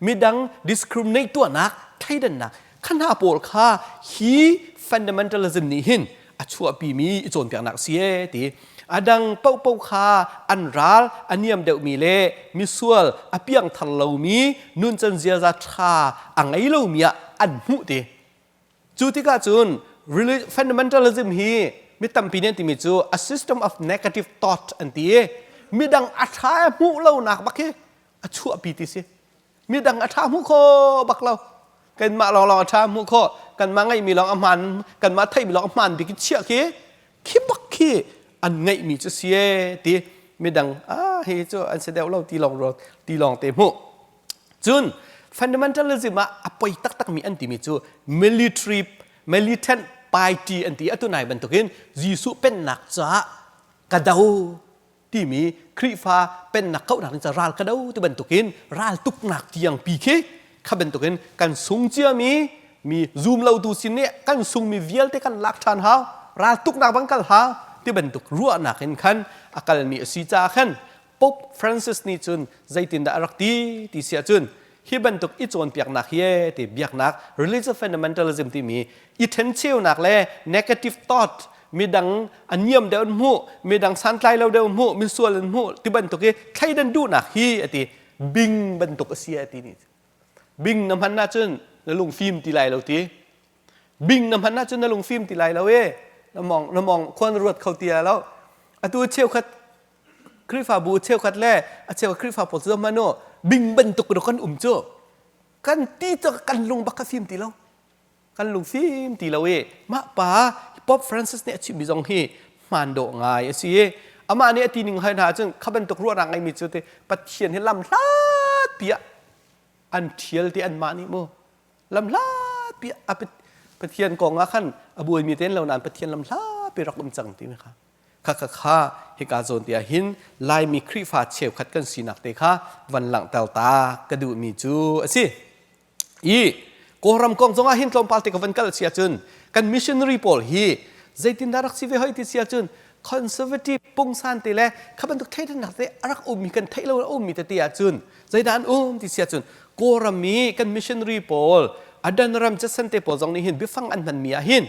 midang discriminate tuahnak, thleidannak, kha hna pawl kha hi fundamentalism nih hin a chuahpimi i cawnpiaknak a si ee ti a dang paohpaoh kha an ral a niam deuhmi le misual a piangthar lomi nuncan ziaza ṭha a ngei lomi ah an hmuh ti cu tikah cun fundamentalism hi mi tampi nih an timi cu a system of negative thought an ti i midang a ṭha hmuh lonak bak hi a chuahpi ti si midang a ṭha hmuh kho bak lo kanmah lawnglawng a ṭha hmuh khawh kanmah ngeihmi lawng a hmaan kanmah theihmi lawng a hmaan bik in chiah khi khi bak khi an ngeihmi cu si ee ti midang ah hi cu an si deuh lo ti lawng ruat ti lawng te hmuh cun fundamentalism ah a poi taktakmi an timi cu military militant party an ti atu nai bantukin Jesuh pennak caah ka do timi Khrihfa pennak kauhnak ding ca ral ka do ti bantukin ral tuknak tiang pi khi kha bantukin kan sung ciami mi zum lotu sin nih kan sungmi vialte kan lak ṭhan hau ral tuknak bang kal hau ti bantuk ruahnak in khan a kalmi a si caah khan Pope Francis nih cun zeitindah a rak ti ti si ahcun hi bantuk i cawnpiaknak hi ti biaknak religious fundamentalism timi i ṭhencheunak le negative thought midang a niam deuh an hmuh midang santlai lo deuh hmuh misual an hmuh ti bantuk i thleidan duhnak hi a ti bing bantuk a si a ti ni bing na hman ahcun na lungfim ti lai lo ti bing na hman ahcun na lungfim ti lai lo e na mong na mong khuan ruat kho ti lo atu cheukhat Khrihfabu cheukhat le a cheu Khrihfa pawl cu hmanh u bing bantuk kan um cu kan ti cu kan lung bak ka fim ti lo kan lungfim ti lo i mah pa Pope Francis nih a chimmi zong hi hmaan dawh ngai a si i amah nih a ti ning hoi hna ahcun kha bantuk ruahnak ngeimi cu te Pathian hi lam hlat pi ah an ṭhial ti anmah nih mu lam hlat pi ah Pathian kong ah khan a buaimi te lo nain Pathian lam hlat pi rak um cang timi kha kha kha kha hika zawn te ah hin Laimi Khrihfa cheukhat kan sinak te kha van langhter ta ka duhmi cu a si. I Kawlram kong zongah hin tlawmpal te ka van kal si ahcun. Kan missionary pawl hi zeitindah rak si ve hoi ti si ahcun conservative pungsan te le kha bantuk thleidannak te a rak ummi kan theih lo a ummi tete ahcun zeidah an um ti si ahcun Kawlram i kan missionary pawl Adonram Judson te pawl zong nih hin biafang an hmanmi ah hin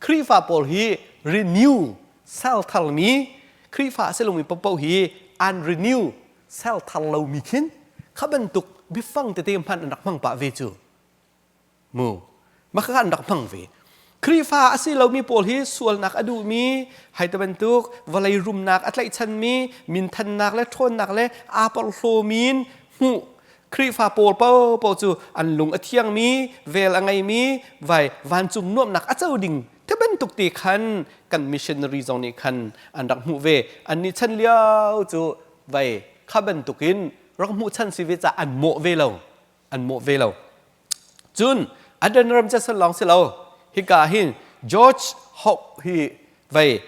Khrihfa pawl hi renew sel tharmi Khrihfa a si lomi paohpaoh hi an renew sel thar lomi khin kha bantuk biafang tete hman an rak hmang pah ve cu. Mu. Mah kha an rak hmang ve. Khrihfa a si lomi pawl hi sualnak a duhmi, hai te bantuk vawlei rumnak a tlaihchanmi, minthannak le ṭhawnnak le aa porhlawmi in hmuh Khrihfa pawl paohpaoh cu an lung a thiangmi, vel a ngeimi, vai vancung nuamhnak a co ding te bantuk te khan kan missionary zong nih khan an rak hmuh ve. Annih chan lio cu vai kha bantukin rak hmuh chan si ve caah an mawh ve lo. An mawh ve lo. Cun Adoniram Judson lawng si lo. Hika hin George Hope hi vei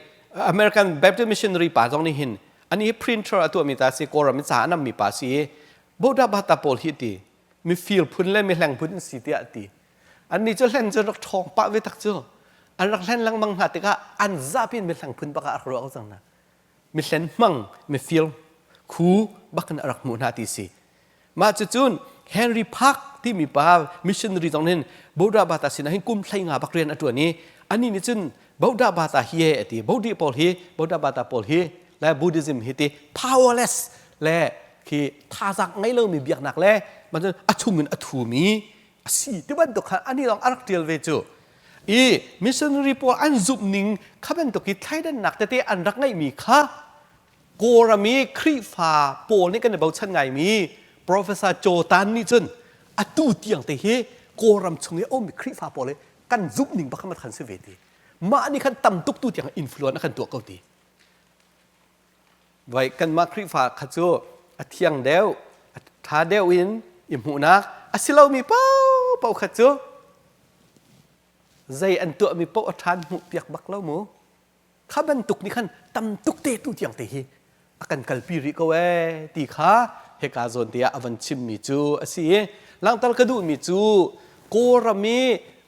American Baptist missionary pa zong nih hin ani hi printer a tuahmi ta si Kawlram in ca a nammi pa si i Buddha Bata pawl hi ti mifir phun le mihleng phun an si tiah a ti. Annih cu hlen cu rak ṭhawng pah ve tak cu. An rak hlen lengmang hna tikah an zapi in mihleng phun bak ah a rak ruah ko cang hna. Mihlen hmang mifir khu bak in a rak hmuh hna ti si. Mah cucun Henry Park timi pa missionary zong nih Buddha Bata sinah hin kum 15 bak rian a ṭuan i anih nih cun Buddha Bata hi a ti Bodhi pawl hi Buddha Bata pawl hi le Buddhism hi ti powerless le khi thazaang ngei lomi biaknak le a chungin a thumi a si ti bantuk kha anih lawng a rak ṭial ve cu i missionary pawl an zumh ning kha bantuk hi thleidannak tete an rak ngeihmi kha Kawlram i Khrihfa pawl nih kan i bochan ngaimi Professor Chaw Tan nih cun atu tiang te hi Kawlram chung i a ummi Khrihfa pawl hi kan zumh ning bak kha khan si ve ti. Mah nih khan tam tuk tu tiang influence a kan tuah ko ti. Vai kanmah Khrihfa kha cu a thiang deuh, a ṭha deuh in i hmuhnak a si lomi paohpaoh kha cu zei an tuahmi paoh a ṭhan hmuh piak bak lo mu. Kha bantuk nih khan tam tuk te tu tiang te hi a kan kalpi rih ko ee ti kha hika zawn te ah a van chimmi cu a si i langhter ka duhmi cu Kawlram i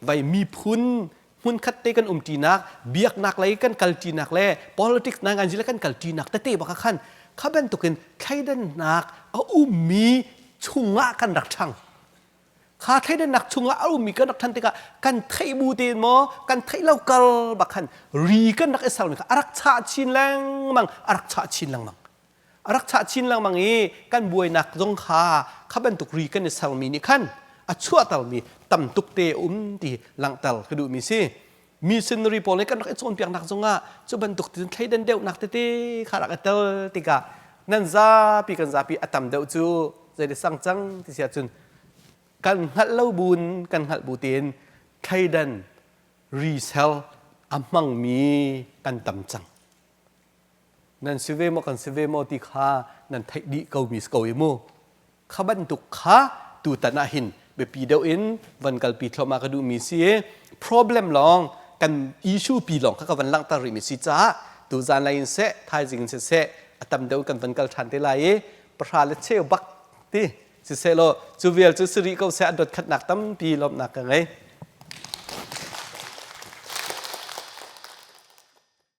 vai miphun hmunkhat te kan umṭinak biaknak lei kan kalṭinak le politics nainganzi le kan kalṭinak tete bak ah khan kha bantukin thleidannak a ummi chungah kan rak ṭhang. Kha thleidannak chungah a ummi kan rak ṭhan tikah kan theih bu tein maw kan theih lo kal bak khan ri kan rak i sermi kha a rak chah chin lengmang a rak chah chin lengmang a rak chah chin lengmang i kan buainak zong kha kha bantuk ri kan i sermi nih khan a chuahtermi tam tuk te um ti langhter ka duhmi si missionary pawl nih kan rak i cawnpiaknak zongah cu bantuk tin thleidan deuhnak tete kha rak i tel tikah nan zapi kan zapi a tam deuh cu zei sang cang ti si ahcun kan hngalh lo buin kan hngalh bu tein thleidan resell a hmangmi kan tam cang nan si ve maw kan si ve maw ti kha nan theih dih ko mi si ko i mu Kha bantuk kha tutan ah hin biapi deuh in van kalpi thluahmah ka duhmi si i problem lawng kan issue pi lawng kha ka van langhter rihmi si caah tuzan lei in seh thaizing in siseh a tam deuh kan van kal ṭhan te lai i pahra le cheu bak ti siseh law cu vial cu si rih ko seh a dot khatnak tampi lawmhnak ka ngei.